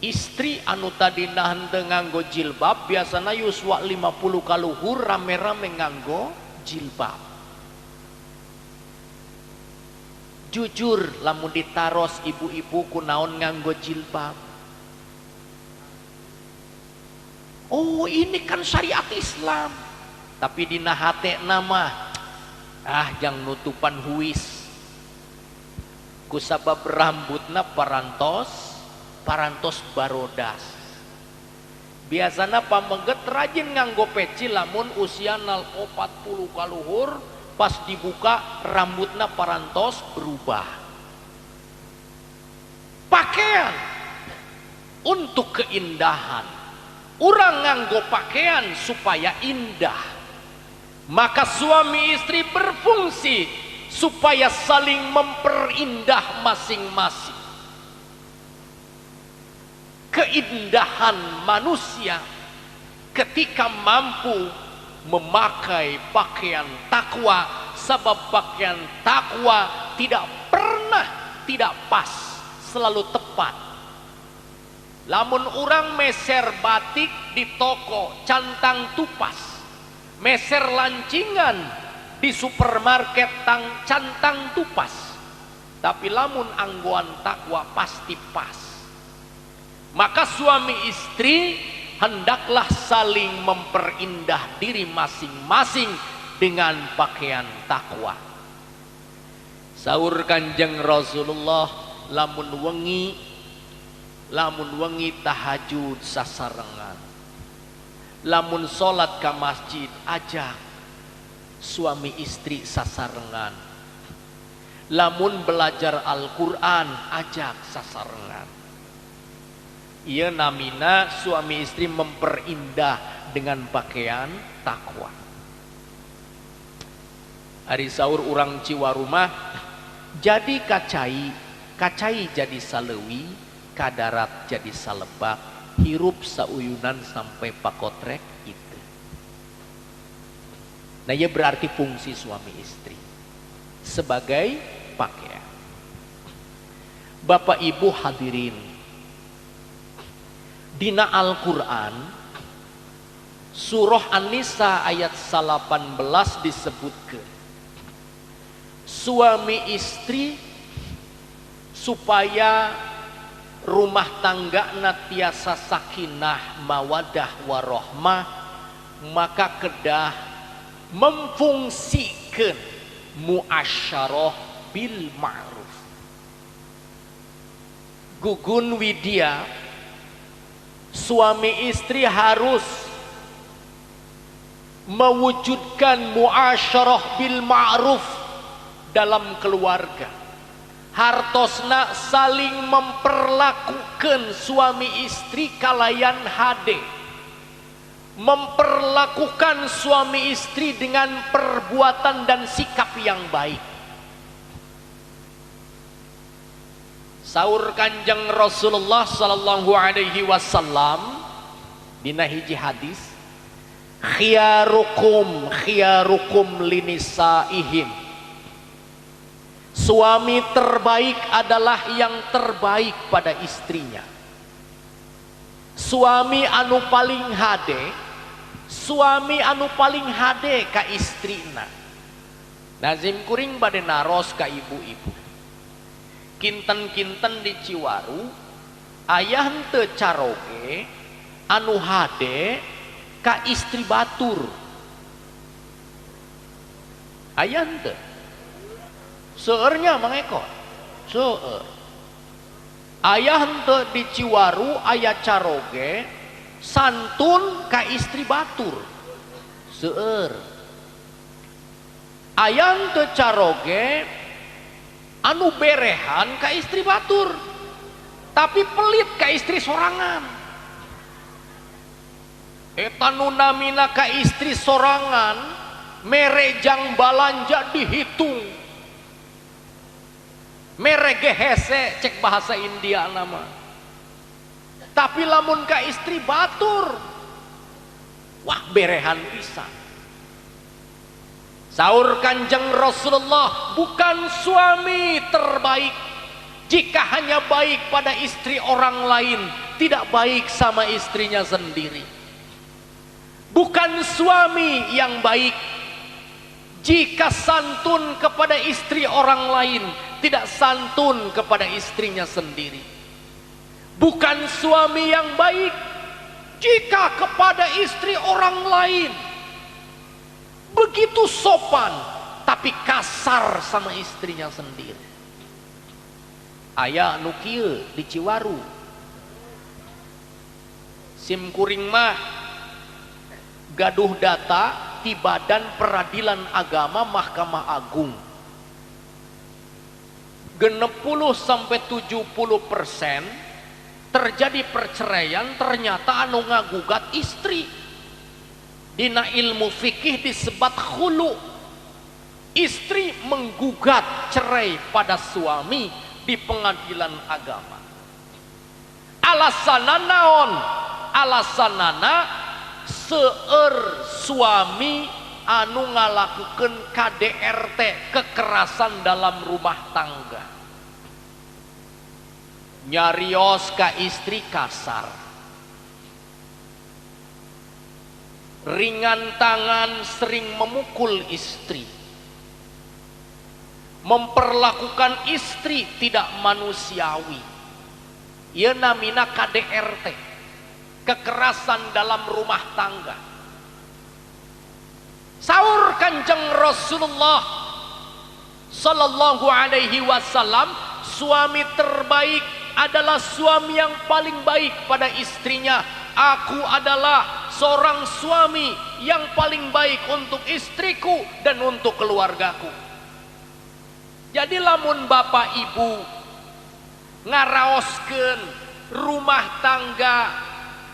Istri anu tadina henteu nganggo jilbab, biasana yuswa 50 kaluhur rame-rame nganggo jilbab. Jujur lamun ditaros ibu-ibu kunaon nganggo jilbab. Oh ini kan syariat Islam. Tapi dina hate nama ah jang nutupan huis. Kusabab rambutna parantos parantos barodas. Biasana pameget rajin nganggo peci lamun usia 40 kaluhur, pas dibuka rambutna parantos berubah. Pakaian untuk keindahan. Urang nganggo pakaian supaya indah. Maka suami istri berfungsi supaya saling memperindah masing-masing. Keindahan manusia ketika mampu memakai pakaian takwa, sebab pakaian takwa tidak pernah tidak pas, selalu tepat. Lamun urang meser batik di toko cantang tupas, meser lancingan di supermarket tang cantang tupas, tapi lamun anggoan takwa pasti pas. Maka suami istri hendaklah saling memperindah diri masing-masing dengan pakaian takwa. Saur Kanjeng Rasulullah, lamun wengi Lamun wengi tahajud sasarengan, lamun salat ka masjid ajak suami istri sasarengan, lamun belajar Al-Quran ajak sasarengan. Ieu namina suami istri memperindah dengan pakaian takwa. Ari saur urang Ciwaru mah jadi kacai, kacai jadi saleuwi, kadarat jadi salebak, hirup sauyunan sampai pakotrek itu. Nah, ya berarti fungsi suami istri sebagai pakaian. Bapak Ibu hadirin, dina Al-Quran surah An-Nisa ayat 18 disebutkan suami istri supaya rumah tangga tiasa sakinah mawadah warohmah, maka kedah memfungsikan muasyarah bil ma'ruf. Gugun Widya, suami istri harus mewujudkan muasyarah bil ma'ruf dalam keluarga. Hartosna saling memperlakukan suami istri kalayan hade, memperlakukan suami istri dengan perbuatan dan sikap yang baik. Saur Kanjeng Rasulullah sallallahu alaihi wasallam dina hiji hadis, khiyarukum khiyarukum linisaihim. Suami terbaik adalah yang terbaik pada istrinya. Suami anu paling hade, suami anu paling hade ka istrina. Nazim kuring bade naros ka ibu-ibu. Kinten-kinten di Ciwaru aya henteu caroge anu hade ka istri batur. Aya henteu? Seueurnya Mang Eko, seueur. Aya henteu di Ciwaru aya caroge santun ka istri batur. Seueur. Aya henteu caroge anu berehan ka istri batur, tapi pelit ka istri sorangan. Eta nu namina ka istri sorangan mere jang balanja dihitung, mere ge hese cek bahasa India nama. Tapi lamun ka istri batur, wah berehan pisan. Saur Kanjeng Rasulullah, bukan suami terbaik jika hanya baik pada istri orang lain, tidak baik sama istrinya sendiri. Bukan suami yang baik jika santun kepada istri orang lain, tidak santun kepada istrinya sendiri. Bukan suami yang baik jika kepada istri orang lain begitu sopan tapi kasar sama istrinya sendiri. Aya nu kieu di Ciwaru. Sim kuring mah gaduh data di Badan Peradilan Agama Mahkamah Agung. 60 sampai 70% terjadi perceraian ternyata anu ngagugat istri. Dina ilmu fikih disebut khulu. Istri menggugat cerai pada suami di pengadilan agama. Alasanna naon? Alasanana seueur suami anu ngalakukeun KDRT, kekerasan dalam rumah tangga. Nyarios ka istri kasar, ringan tangan, sering memukul istri, memperlakukan istri tidak manusiawi. Ieu namina KDRT, kekerasan dalam rumah tangga. Saur Kanjeng Rasulullah sallallahu alaihi wasallam, suami terbaik adalah suami yang paling baik pada istrinya. Aku adalah seorang suami yang paling baik untuk istriku dan untuk keluargaku. Jadi lamun bapak ibu ngaraoskeun rumah tangga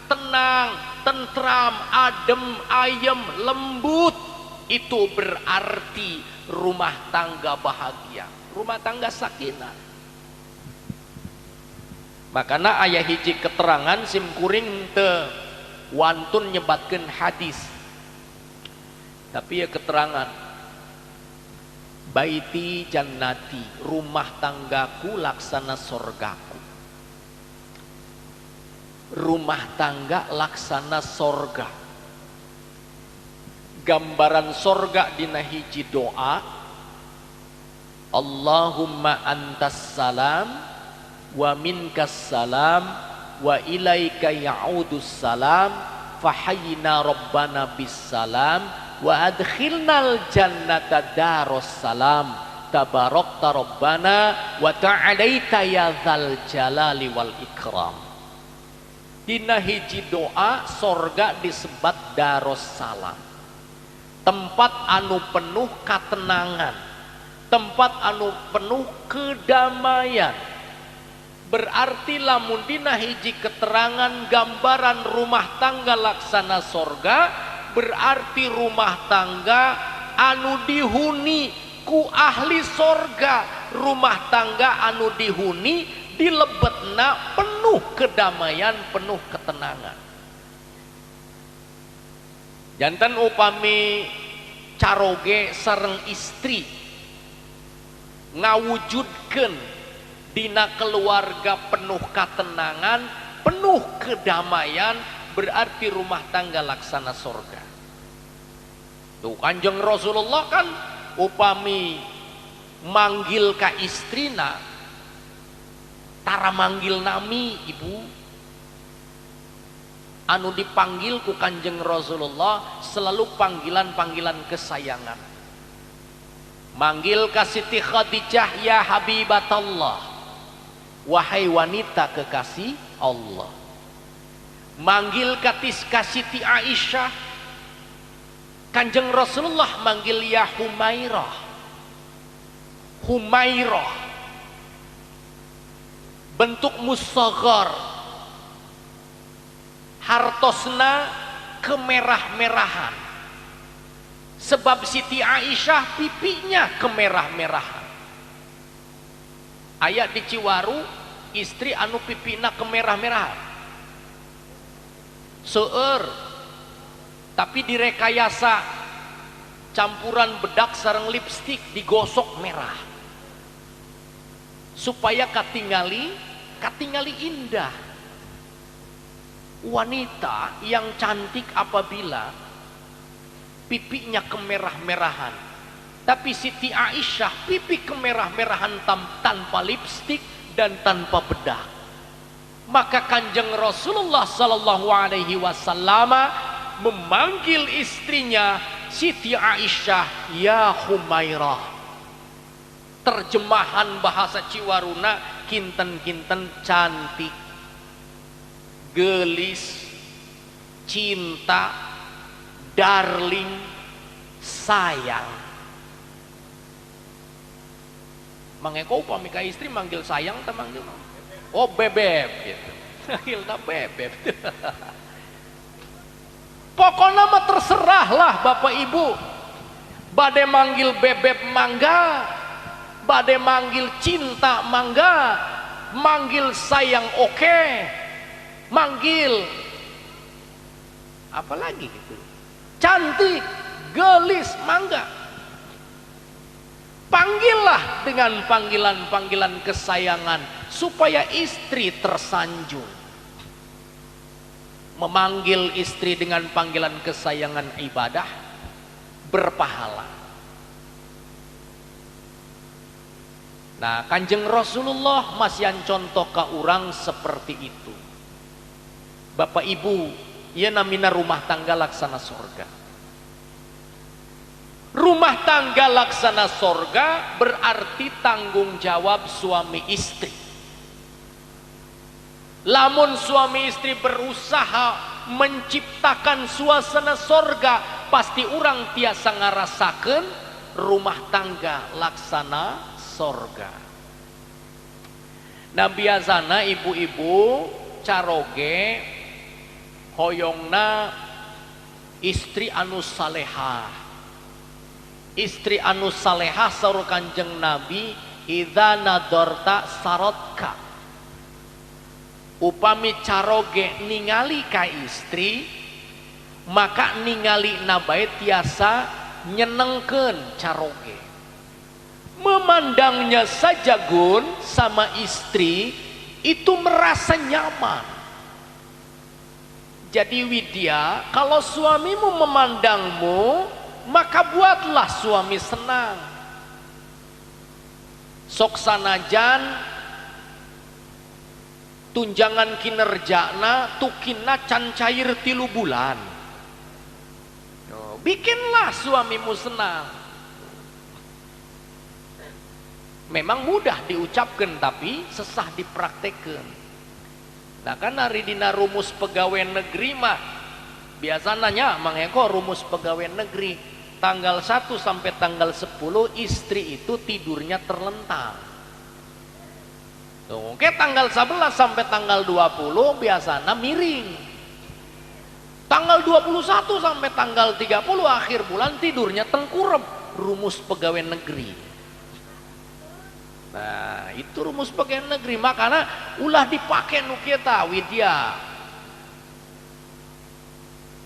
tenang, tentram, adem, ayem, lembut, itu berarti rumah tangga bahagia, rumah tangga sakinah. Makana aya hiji keterangan simkuring teu wantun nyebatkeun hadis, tapi ya keterangan baiti jannati, rumah tanggaku laksana sorgaku. Rumah tangga laksana sorga. Gambaran sorga dina hiji doa, Allahumma antas salam wa minkas salam wa ilaika ya'udus salam fahayyina rabbana bis salam wa adkhilnal jannata daros salam tabarakta rabbana wa ta'alaita ya dzal jalali wal ikram. Dina hiji doa sorga disebat daros salam, tempat anu penuh katenangan, tempat anu penuh kedamaian. Berarti lamun dina hiji keterangan gambaran rumah tangga laksana sorga, berarti rumah tangga anu dihuni ku ahli sorga, rumah tangga anu dihuni dilebetna penuh kedamaian, penuh ketenangan. Jantan upami caroge sareng istri ngawujudkeun dina keluarga penuh ketenangan, penuh kedamaian, berarti rumah tangga laksana sorga. Tuh Kanjeng Rasulullah kan upami manggil ka istrina tara manggil nami ibu. Anu dipanggil ku Kanjeng Rasulullah selalu panggilan-panggilan kesayangan. Manggil ka Siti Khadijah, ya Habibatallah, wahai wanita kekasih Allah. Manggil ka Siti Aisyah, Kanjeng Rasulullah manggil ya Humairah. Humairah bentuk musaghar, hartosna kemerah-merahan. Sebab Siti Aisyah pipinya kemerah-merahan. Ayat di Ciwaru istri anu pipina kemerah-merahan, seueur, tapi direkayasa campuran bedak sareng lipstik digosok merah supaya katingali indah. Wanita yang cantik apabila pipinya kemerah-merahan, tapi Siti Aisyah pipi kemerah-merahan tanpa lipstik dan tanpa bedak. Maka Kanjeng Rasulullah Sallallahu Alaihi Wasallam memanggil istrinya Siti Aisyah, ya Humairah. Terjemahan bahasa Ciwaruna kinten-kinten cantik, gelis, cinta, darling, sayang. Mangeko upami ka istri manggil sayang teh manggil oh bebeb gitu. Manggil ta bebeb. Pokoknya mah terserah lah bapak ibu. Bade manggil bebeb mangga, bade manggil cinta mangga, manggil sayang oke, manggil apalagi gitu, cantik, gelis mangga. Panggillah dengan panggilan-panggilan kesayangan supaya istri tersanjung. Memanggil istri dengan panggilan kesayangan ibadah berpahala. Nah, Kanjeng Rasulullah masihan contoh ka urang seperti itu. Bapak Ibu, ieu namina rumah tangga laksana sorga. Rumah tangga laksana sorga berarti tanggung jawab suami istri. Lamun suami istri berusaha menciptakan suasana sorga, pasti urang tiasa ngarasakeun rumah tangga laksana sorga. Nah biasana ibu-ibu caroge hoyongna istri anu salehah. Istri anu salehah saur Kanjeng Nabi, idza nadorta sarotka. Upami caroge ningali ka istri, maka ningali nabae tiasa nyenengkeun caroge. Memandangnya saja gun sama istri itu merasa nyaman. Jadi Widya, kalau suamimu memandangmu, maka buatlah suami senang. Sok sanajan tunjangan kinerjana tukina can cair 3 bulan, bikinlah suamimu senang. Memang mudah diucapkan tapi sesah dipraktekan. Nah kan hari dina rumus pegawai negeri mah biasanya Mang Eko, rumus pegawai negeri tanggal 1 sampai tanggal 10 istri itu tidurnya terlentang. Oke, tanggal 11 sampai tanggal 20 biasanya miring. Tanggal 21 sampai tanggal 30 akhir bulan tidurnya tengkurap. Rumus pegawai negeri. Nah, itu rumus pegawai negeri, makanya ulah dipake nu kita Widya.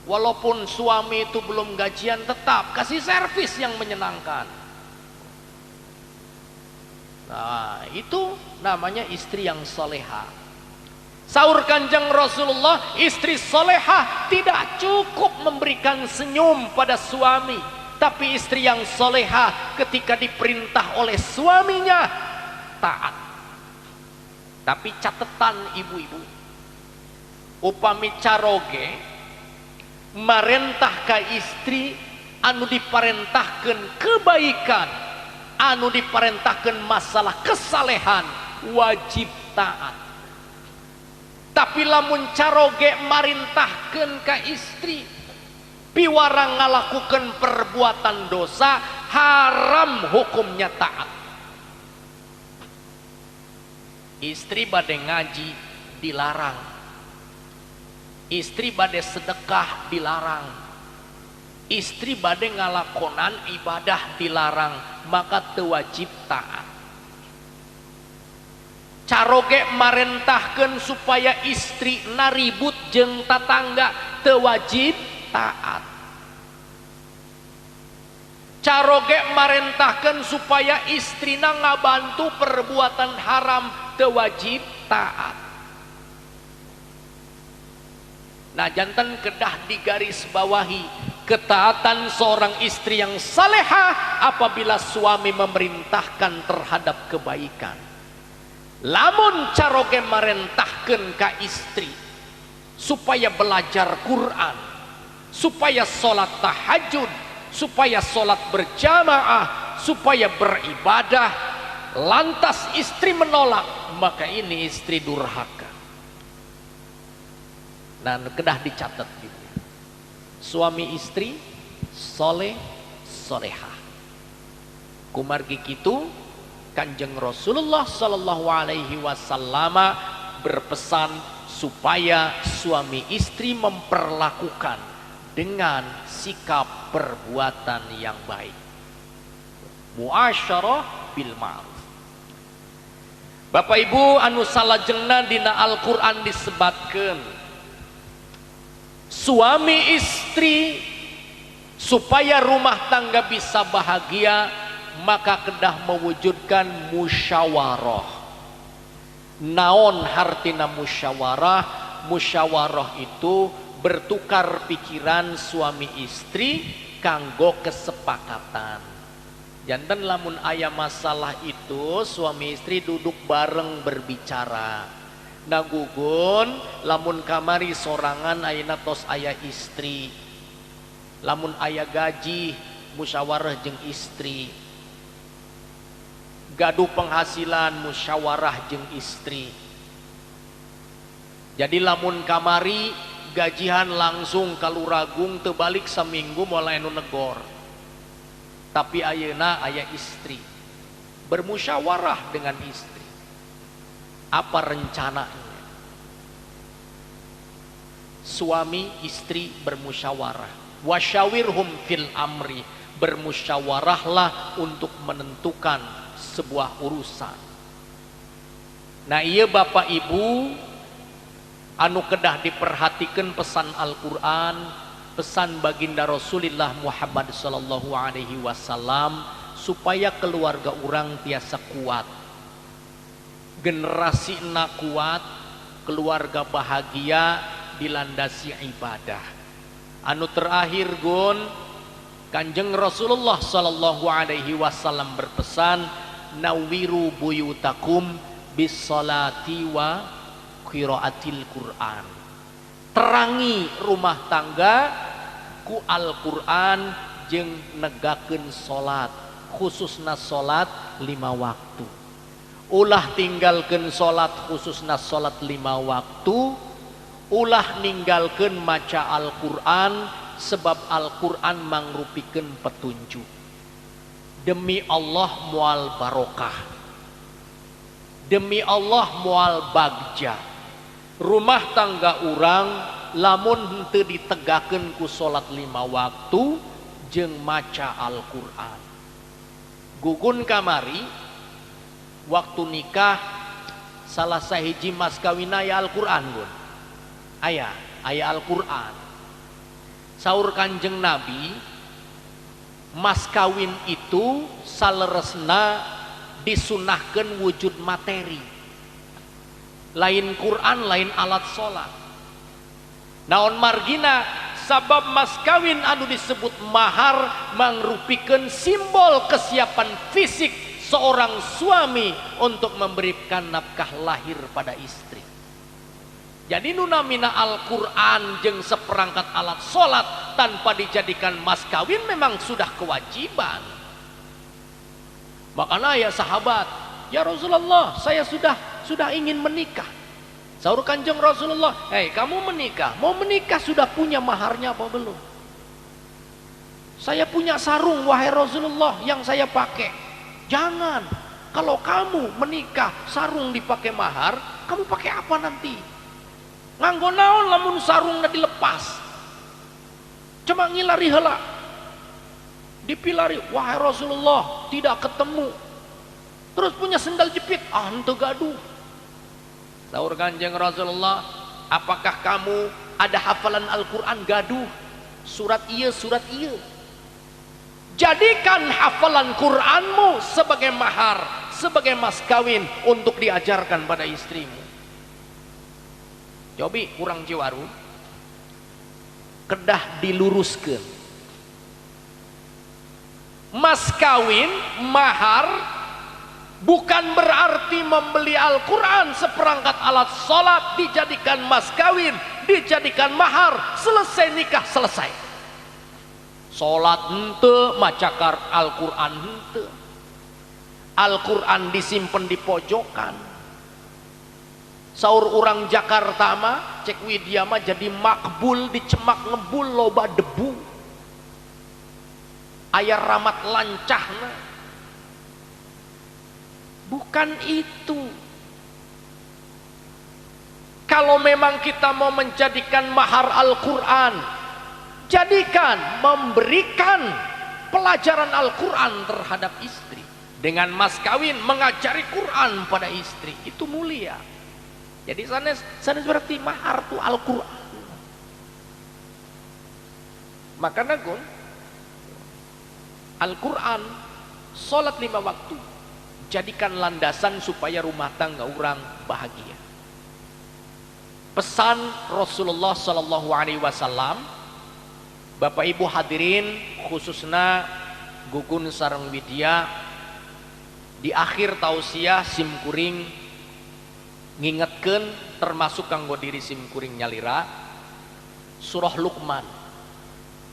Walaupun suami itu belum gajian tetap kasih servis yang menyenangkan. Nah, itu namanya istri yang soleha. Saur Kanjeng Rasulullah, istri soleha tidak cukup memberikan senyum pada suami, tapi istri yang soleha ketika diperintah oleh suaminya taat. Tapi catatan ibu-ibu, upami caroge marentah ka istri anu diparentahkeun kebaikan, anu diparentahkan masalah kesalehan, wajib taat. Tapi lamun caroge marintahkan ka istri piwarang ngalakukan perbuatan dosa, haram hukumnya taat. Istri bade ngaji dilarang, istri bade sedekah dilarang, istri bade ngalakonan ibadah dilarang, maka teu wajib taat. Caroge marentahkeun supaya istri naribut jeung tatangga, teu wajib taat. Caroge marentahkeun supaya istrina ngabantu perbuatan haram, teu wajib taat. Nah jantan kedah digaris bawahi ketaatan seorang istri yang salehah apabila suami memerintahkan terhadap kebaikan. Lamun caroge marentahkeun ka istri supaya belajar Quran, supaya sholat tahajud, supaya sholat berjamaah, supaya beribadah, lantas istri menolak, maka ini istri durhaka. Nah, kedah dicatat gitu. Suami istri soleh solehah. Kumargi kitu Kanjeng Rasulullah Shallallahu Alaihi Wasallam berpesan supaya suami istri memperlakukan dengan sikap perbuatan yang baik. Muasyarah bil ma'ruf. Bapak Ibu anu salajengna dina Al-Qur'an disebatkeun suami istri supaya rumah tangga bisa bahagia maka kedah mewujudkan musyawarah. Naon hartina musyawarah? Musyawarah itu bertukar pikiran suami istri kanggo kesepakatan. Janten lamun aya masalah itu suami istri duduk bareng berbicara. Nah gugun lamun kamari sorangan ayeuna tos aya istri. Lamun aya gaji musyawarah jeung istri. Gaduh penghasilan musyawarah jeung istri. Jadi lamun kamari gajian langsung kaluragung teu balik saminggu moal anu negor. Tapi ayeuna aya istri, bermusyawarah dengan istri. Apa rencananya? Suami istri bermusyawarah. Wasyawirhum fil amri, bermusyawarahlah untuk menentukan sebuah urusan. Nah iya Bapak Ibu, anu kedah diperhatikan pesan Al-Quran, pesan baginda Rasulullah Muhammad sallallahu alaihi wasallam supaya keluarga urang tiasa kuat, generasi na kuat, keluarga bahagia dilandasi ibadah. Anu terakhir gun, Kanjeng Rasulullah sallallahu alaihi wasallam berpesan, nawiru buyutakum bis salati wa qiraatil Quran. Terangi rumah tangga ku Al-Quran jeung negakeun salat, khususna salat 5 waktu. Ulah tinggalkeun salat khususna salat 5 waktu, ulah ninggalkeun maca Al-Quran sebab Al-Quran mangrupikeun petunjuk. Demi Allah moal barokah, demi Allah moal bagja. Rumah tangga urang lamun henteu ditegakeun ku salat 5 waktu jeung maca Al-Quran. Gugun kamari waktu nikah salah sahiji mas kawin aya Al-Quran gun. Aya, aya Al-Quran. Saur Kanjeng Nabi, mas kawin itu saleresna disunahkeun wujud materi. Lain Quran, lain alat sholat. Naon margina, sabab mas kawin anu disebut mahar mangrupikeun simbol kesiapan fisik seorang suami untuk memberikan nafkah lahir pada istri. Jadi nu namina Al-Quran jeung seperangkat alat sholat tanpa dijadikan mas kawin memang sudah kewajiban. Makanya ya sahabat, ya Rasulullah, saya sudah ingin menikah. Saur Kanjeng Rasulullah, hei kamu menikah, mau menikah sudah punya maharnya apa belum? Saya punya sarung wahai Rasulullah yang saya pakai. Jangan, kalau kamu menikah sarung dipakai mahar, kamu pakai apa nanti? Nganggo naon lamun sarungna dilepas? Cuma ngilari heula. Dipilari, wahai Rasulullah, tidak ketemu. Terus punya sendal jepit, ah henteu gaduh. Saur Kanjeng Rasulullah, apakah kamu ada hafalan Al-Quran? Gaduh. Surat iya, surat iya. Jadikan hafalan Quranmu sebagai mahar, sebagai mas kawin untuk diajarkan pada istrimu. Cobi kurang Ciwaru, kedah diluruskan. Mas kawin, mahar, bukan berarti membeli Al-Quran seperangkat alat sholat dijadikan mas kawin, dijadikan mahar, selesai nikah selesai. Sholat henteu, maca Al-Quran henteu. Al-Quran disimpan di pojokan. Saur urang Jakarta mah, cek Widya mah jadi makbul dicemak ngebul loba debu. Ayar ramat lancahna. Bukan itu. Kalau memang kita mau menjadikan mahar Al-Quran, jadikan memberikan pelajaran Al-Quran terhadap istri. Dengan mas kawin mengajari Quran pada istri, itu mulia. Jadi sanes berarti mahar tu Al-Quran. Makanya gun, Al-Quran, sholat 5 waktu, jadikan landasan supaya rumah tangga orang bahagia. Pesan Rasulullah Sallallahu Alaihi Wasallam, Bapak Ibu hadirin, khususnya Gugun sareng Widya, di akhir tausiah simkuring ngingetkeun termasuk kanggo diri simkuring nyalira, surah Luqman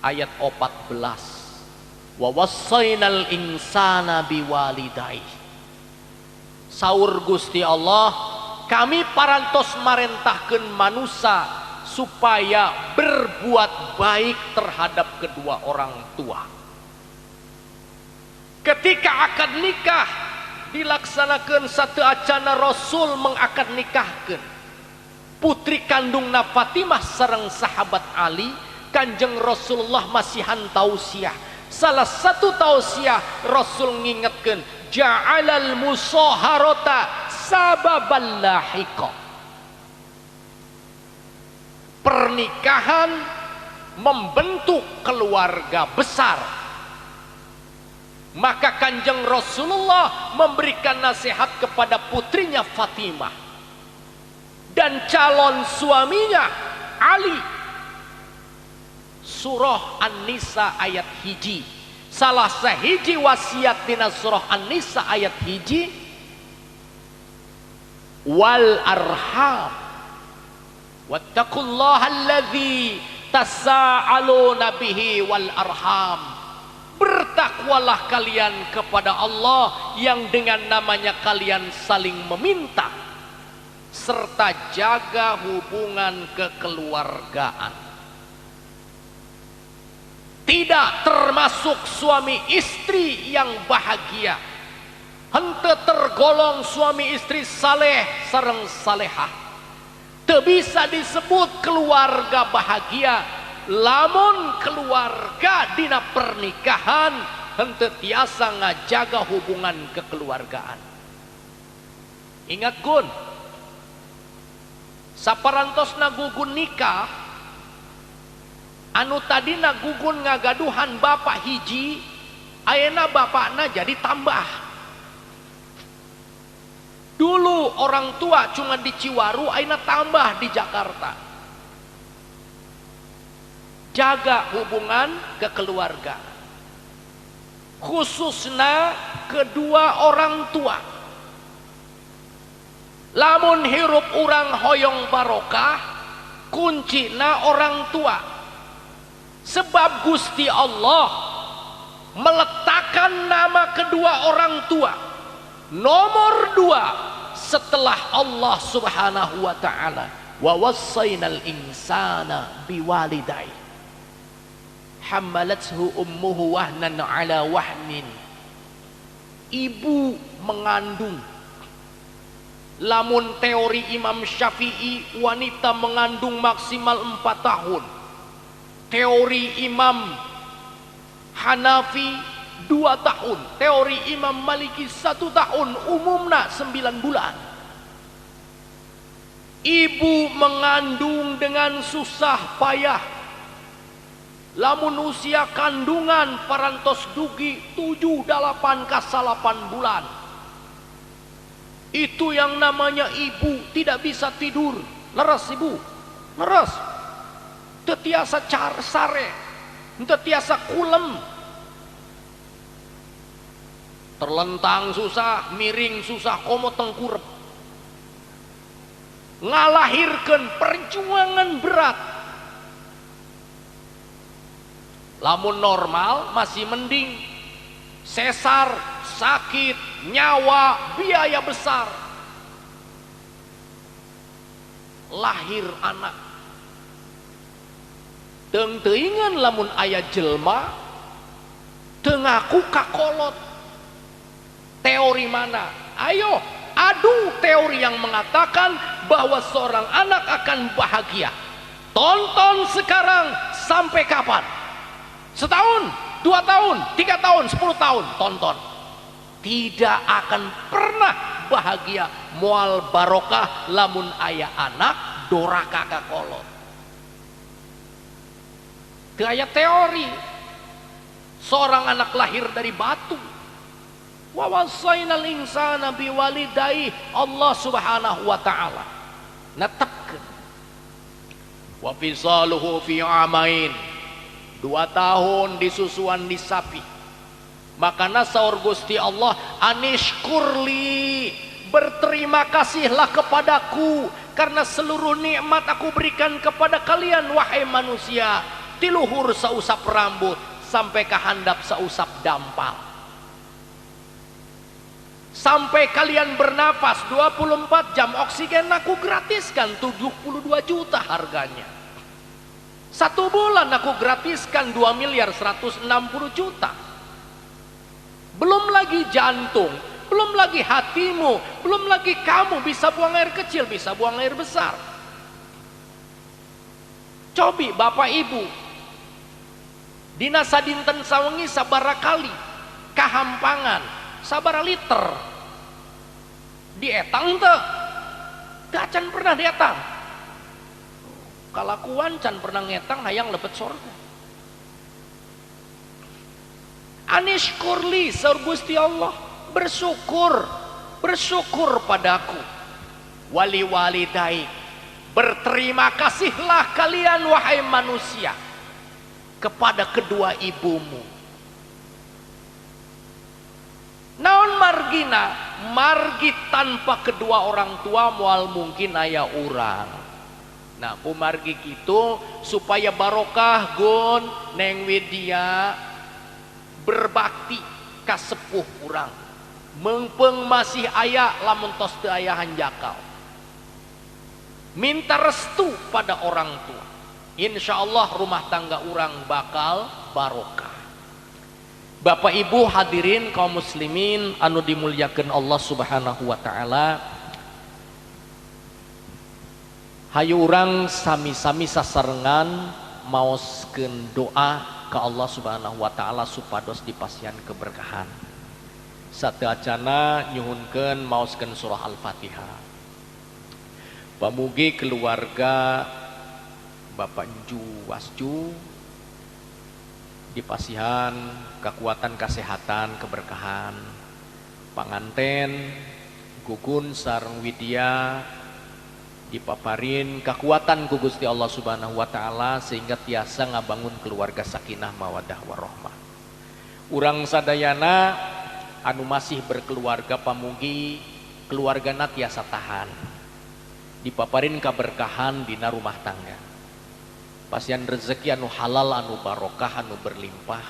ayat 14, wa wassaynal insana biwalidayhi. Saur Gusti Allah, kami parantos marentahkeun manusia supaya berbuat baik terhadap kedua orang tua. Ketika akad nikah dilaksanakan satu acana Rasul mengakad nikahkeun putri kandungna Fatimah sareng sahabat Ali, Kanjeng Rasulullah masihan tausiah. Salah satu tausiah Rasul ngingetkeun, ja'alal musaharata sababal lahiqah. Pernikahan membentuk keluarga besar. Maka Kanjeng Rasulullah memberikan nasihat kepada putrinya Fatimah dan calon suaminya Ali. Surah An-Nisa ayat 1. Salah sahiji wasiat dina surah An-Nisa ayat 1, wal arham wattaqullaha allazi tasaaluna bihi wal arham. Bertakwalah kalian kepada Allah yang dengan namanya kalian saling meminta, serta jaga hubungan kekeluargaan. Tidak termasuk suami istri yang bahagia, henteu tergolong suami istri saleh sareng salehah. Teu bisa disebut keluarga bahagia lamun keluarga dina pernikahan henteu tiasa ngajaga hubungan kekeluargaan. Ingat gun, saparantosna gugun nikah, anu tadina gugun ngagaduhan bapak hiji, ayeuna bapakna jadi tambah. Dulu orang tua cuma di Ciwaru, ayeuna tambah di Jakarta. Jaga hubungan kekeluargaan, khususnya kedua orang tua. Lamun hirup urang hoyong barokah, kuncina orang tua. Sebab Gusti Allah meletakkan nama kedua orang tua nomor 2 setelah Allah Subhanahu wa ta'ala. Wa wassaynal insana biwalidayhi hamalathu ummuhu wahnan ala wahnin. Ibu mengandung. Lamun teori Imam Syafi'i, wanita mengandung maksimal 4 tahun. Teori Imam Hanafi 2 tahun, teori Imam Maliki 1 tahun, umumna 9 bulan. Ibu mengandung dengan susah payah. Lamun usia kandungan parantos dugi 7, 8, 8 bulan. Itu yang namanya ibu tidak bisa tidur. Leres ibu, leres. Tetiasa car sare, tetiasa kulem. Terlentang susah, miring susah, komo tengkurep. Ngalahirkan perjuangan berat. Lamun normal masih mending, sesar, sakit, nyawa, biaya besar. Lahir anak, teung-teuingan lamun aya jelma teu ngaku kakolot. Teori mana? Ayo adu teori yang mengatakan bahwa seorang anak akan bahagia. Tonton sekarang sampai kapan? Setahun, 2 tahun, 3 tahun, 10 tahun, tonton. Tidak akan pernah bahagia, mual barokah lamun aya anak doraka kakolot. Teu aya teori. Seorang anak lahir dari batu. Wa wasainal insana biwalidayhi, Allah Subhanahu wa ta'ala netepkeun. Wa fisaluhu fi amain, 2 tahun disusuan di sapi. Makana saur Gusti Allah, anishkurli, berterima kasihlah kepadaku karena seluruh nikmat aku berikan kepada kalian wahai manusia. Tiluhur sausap rambut sampai ke handap sausap dampal. Sampai kalian bernafas 24 jam oksigen aku gratiskan 72 juta harganya. Satu bulan aku gratiskan 2.160 juta. Belum lagi jantung, belum lagi hatimu, belum lagi kamu bisa buang air kecil, bisa buang air besar. Cobi bapak ibu, dina sadinten sawengi sabara kali kahampangan, sabara liter dietang teu, teu acan pernah dietang. Kalakuan can pernah ngetang hayang lebet sorga. Anishkurli saur Gusti Allah, bersyukur, bersyukur padaku. Wali walidaik, berterima kasihlah kalian wahai manusia kepada kedua ibumu. Naon margina, margi tanpa kedua orang tua moal mungkin aya urang. Nah, kumargi kitu supaya barokah gun Neng Widya berbakti ka sepuh urang. Meungpeung masih aya lamun tos teu aya hanjakal. Minta restu pada orang tua. Insya Allah rumah tangga urang bakal barokah. Bapak Ibu hadirin kaum muslimin anu dimuliakan Allah Subhanahu wa taala. Hayu urang sami-sami sasarengan maoskeun doa ka Allah Subhanahu wa taala supados dipasihan keberkahan. Sateuacana nyuhunkeun maoskeun surah Al-Fatihah. Pamugi keluarga Bapak Nju Wasju dipasihan kekuatan, kesehatan, keberkahan. Panganten Gugun sareng Widya dipaparin kekuatan ku Gusti Allah Subhanahu wa taala sehingga tiasa ngabangun keluarga sakinah mawadah warahmah. Urang sadayana anu masih berkeluarga pamugi keluargana tiasa tahan. Dipaparin kaberkahan dina rumah tangga. Pasian rezeki anu halal, anu barokah, anu berlimpah.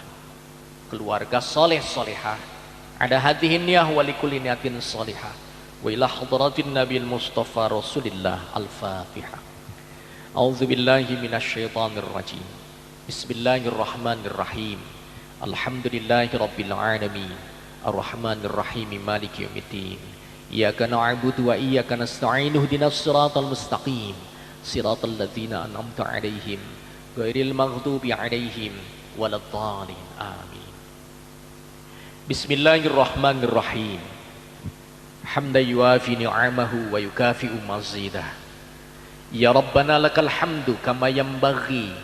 Keluarga soleh solehah. Ada hadihin niyah walikuli niatin solehah. Wa ila hadratin Nabil Mustafa Rasulillah. Al-Fatihah. A'udzubillahi minasyaitonir rajim. Bismillahirrahmanirrahim. Alhamdulillahi rabbil alamin. Arrahmanir rahim, maliki yaumiddin. Iyyaka na'budu wa iyyaka nasta'in, ihdinas siratal mustaqim. Siratal ladzina an'amta 'alaihim ghairil maghdubi 'alaihim waladdallin. Amin. Bismillahirrahmanirrahim. Hamdan yuafi ni'amahu wa yukafi'u mazidah. Ya Rabbana lakal hamdu kama yanbaghi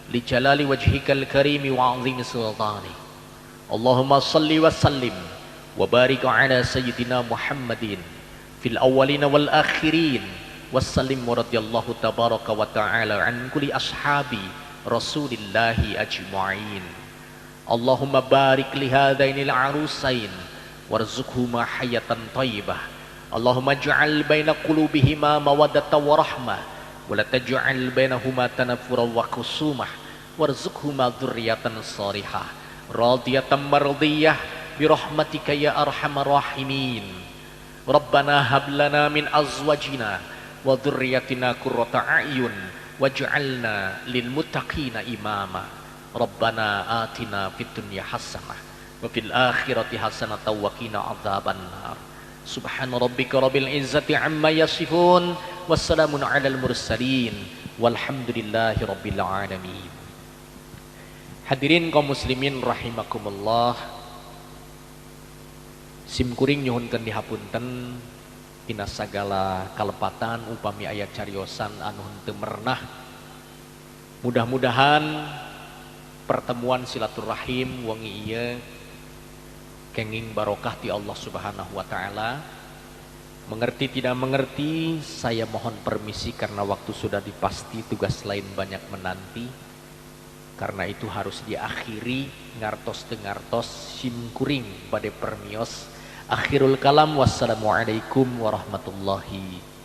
li jalali wajhikal karimi wa 'azimi sultani. Allahumma salli wa sallim wa barik ala sayyidina Muhammadin fil awwalin wal akhirin. Wassalim wa radiyallahu tabaraka wa ta'ala an kulli ashabi rasulillahi ajma'in. Allahumma barik li hadainil arusain warzuqhuma hayatan thayyibah. Allahumma ij'al baina qulubihima mawaddatan wa rahmah wa la taj'al bainahuma tanaffuran wa khusumah warzuqhuma dzurriyyatan salihah radiyatan mardiyah bi rahmatika ya arhamar rahimin. Rabbana hab lana min azwajina wa dzurriyyatina qurrata a'yun waj'alna lil muttaqina imama. Rabbana atina fid dunya hasanah wa fil akhirati hasanah wa qina adzabannar. Subhana rabbika rabbil izzati amma yasifun wassalamun alal mursalin walhamdulillahi rabbil alamin. Hadirin kaum muslimin rahimakumullah, simkuring nyuhunkeun dihapunten dina sagala kalepatan upami aya cariosan anu henteu merenah. Mudah-mudahan pertemuan silaturahim wengi ieu kenging barokah ti Allah Subhanahu wa taala. Mengerti tidak mengerti, saya mohon permisi karena waktu sudah dipasti, tugas lain banyak menanti. Karena itu harus diakhiri ngartos teu ngartos simkuring bade permios. Akhirul kalam, wassalamualaikum warahmatullahi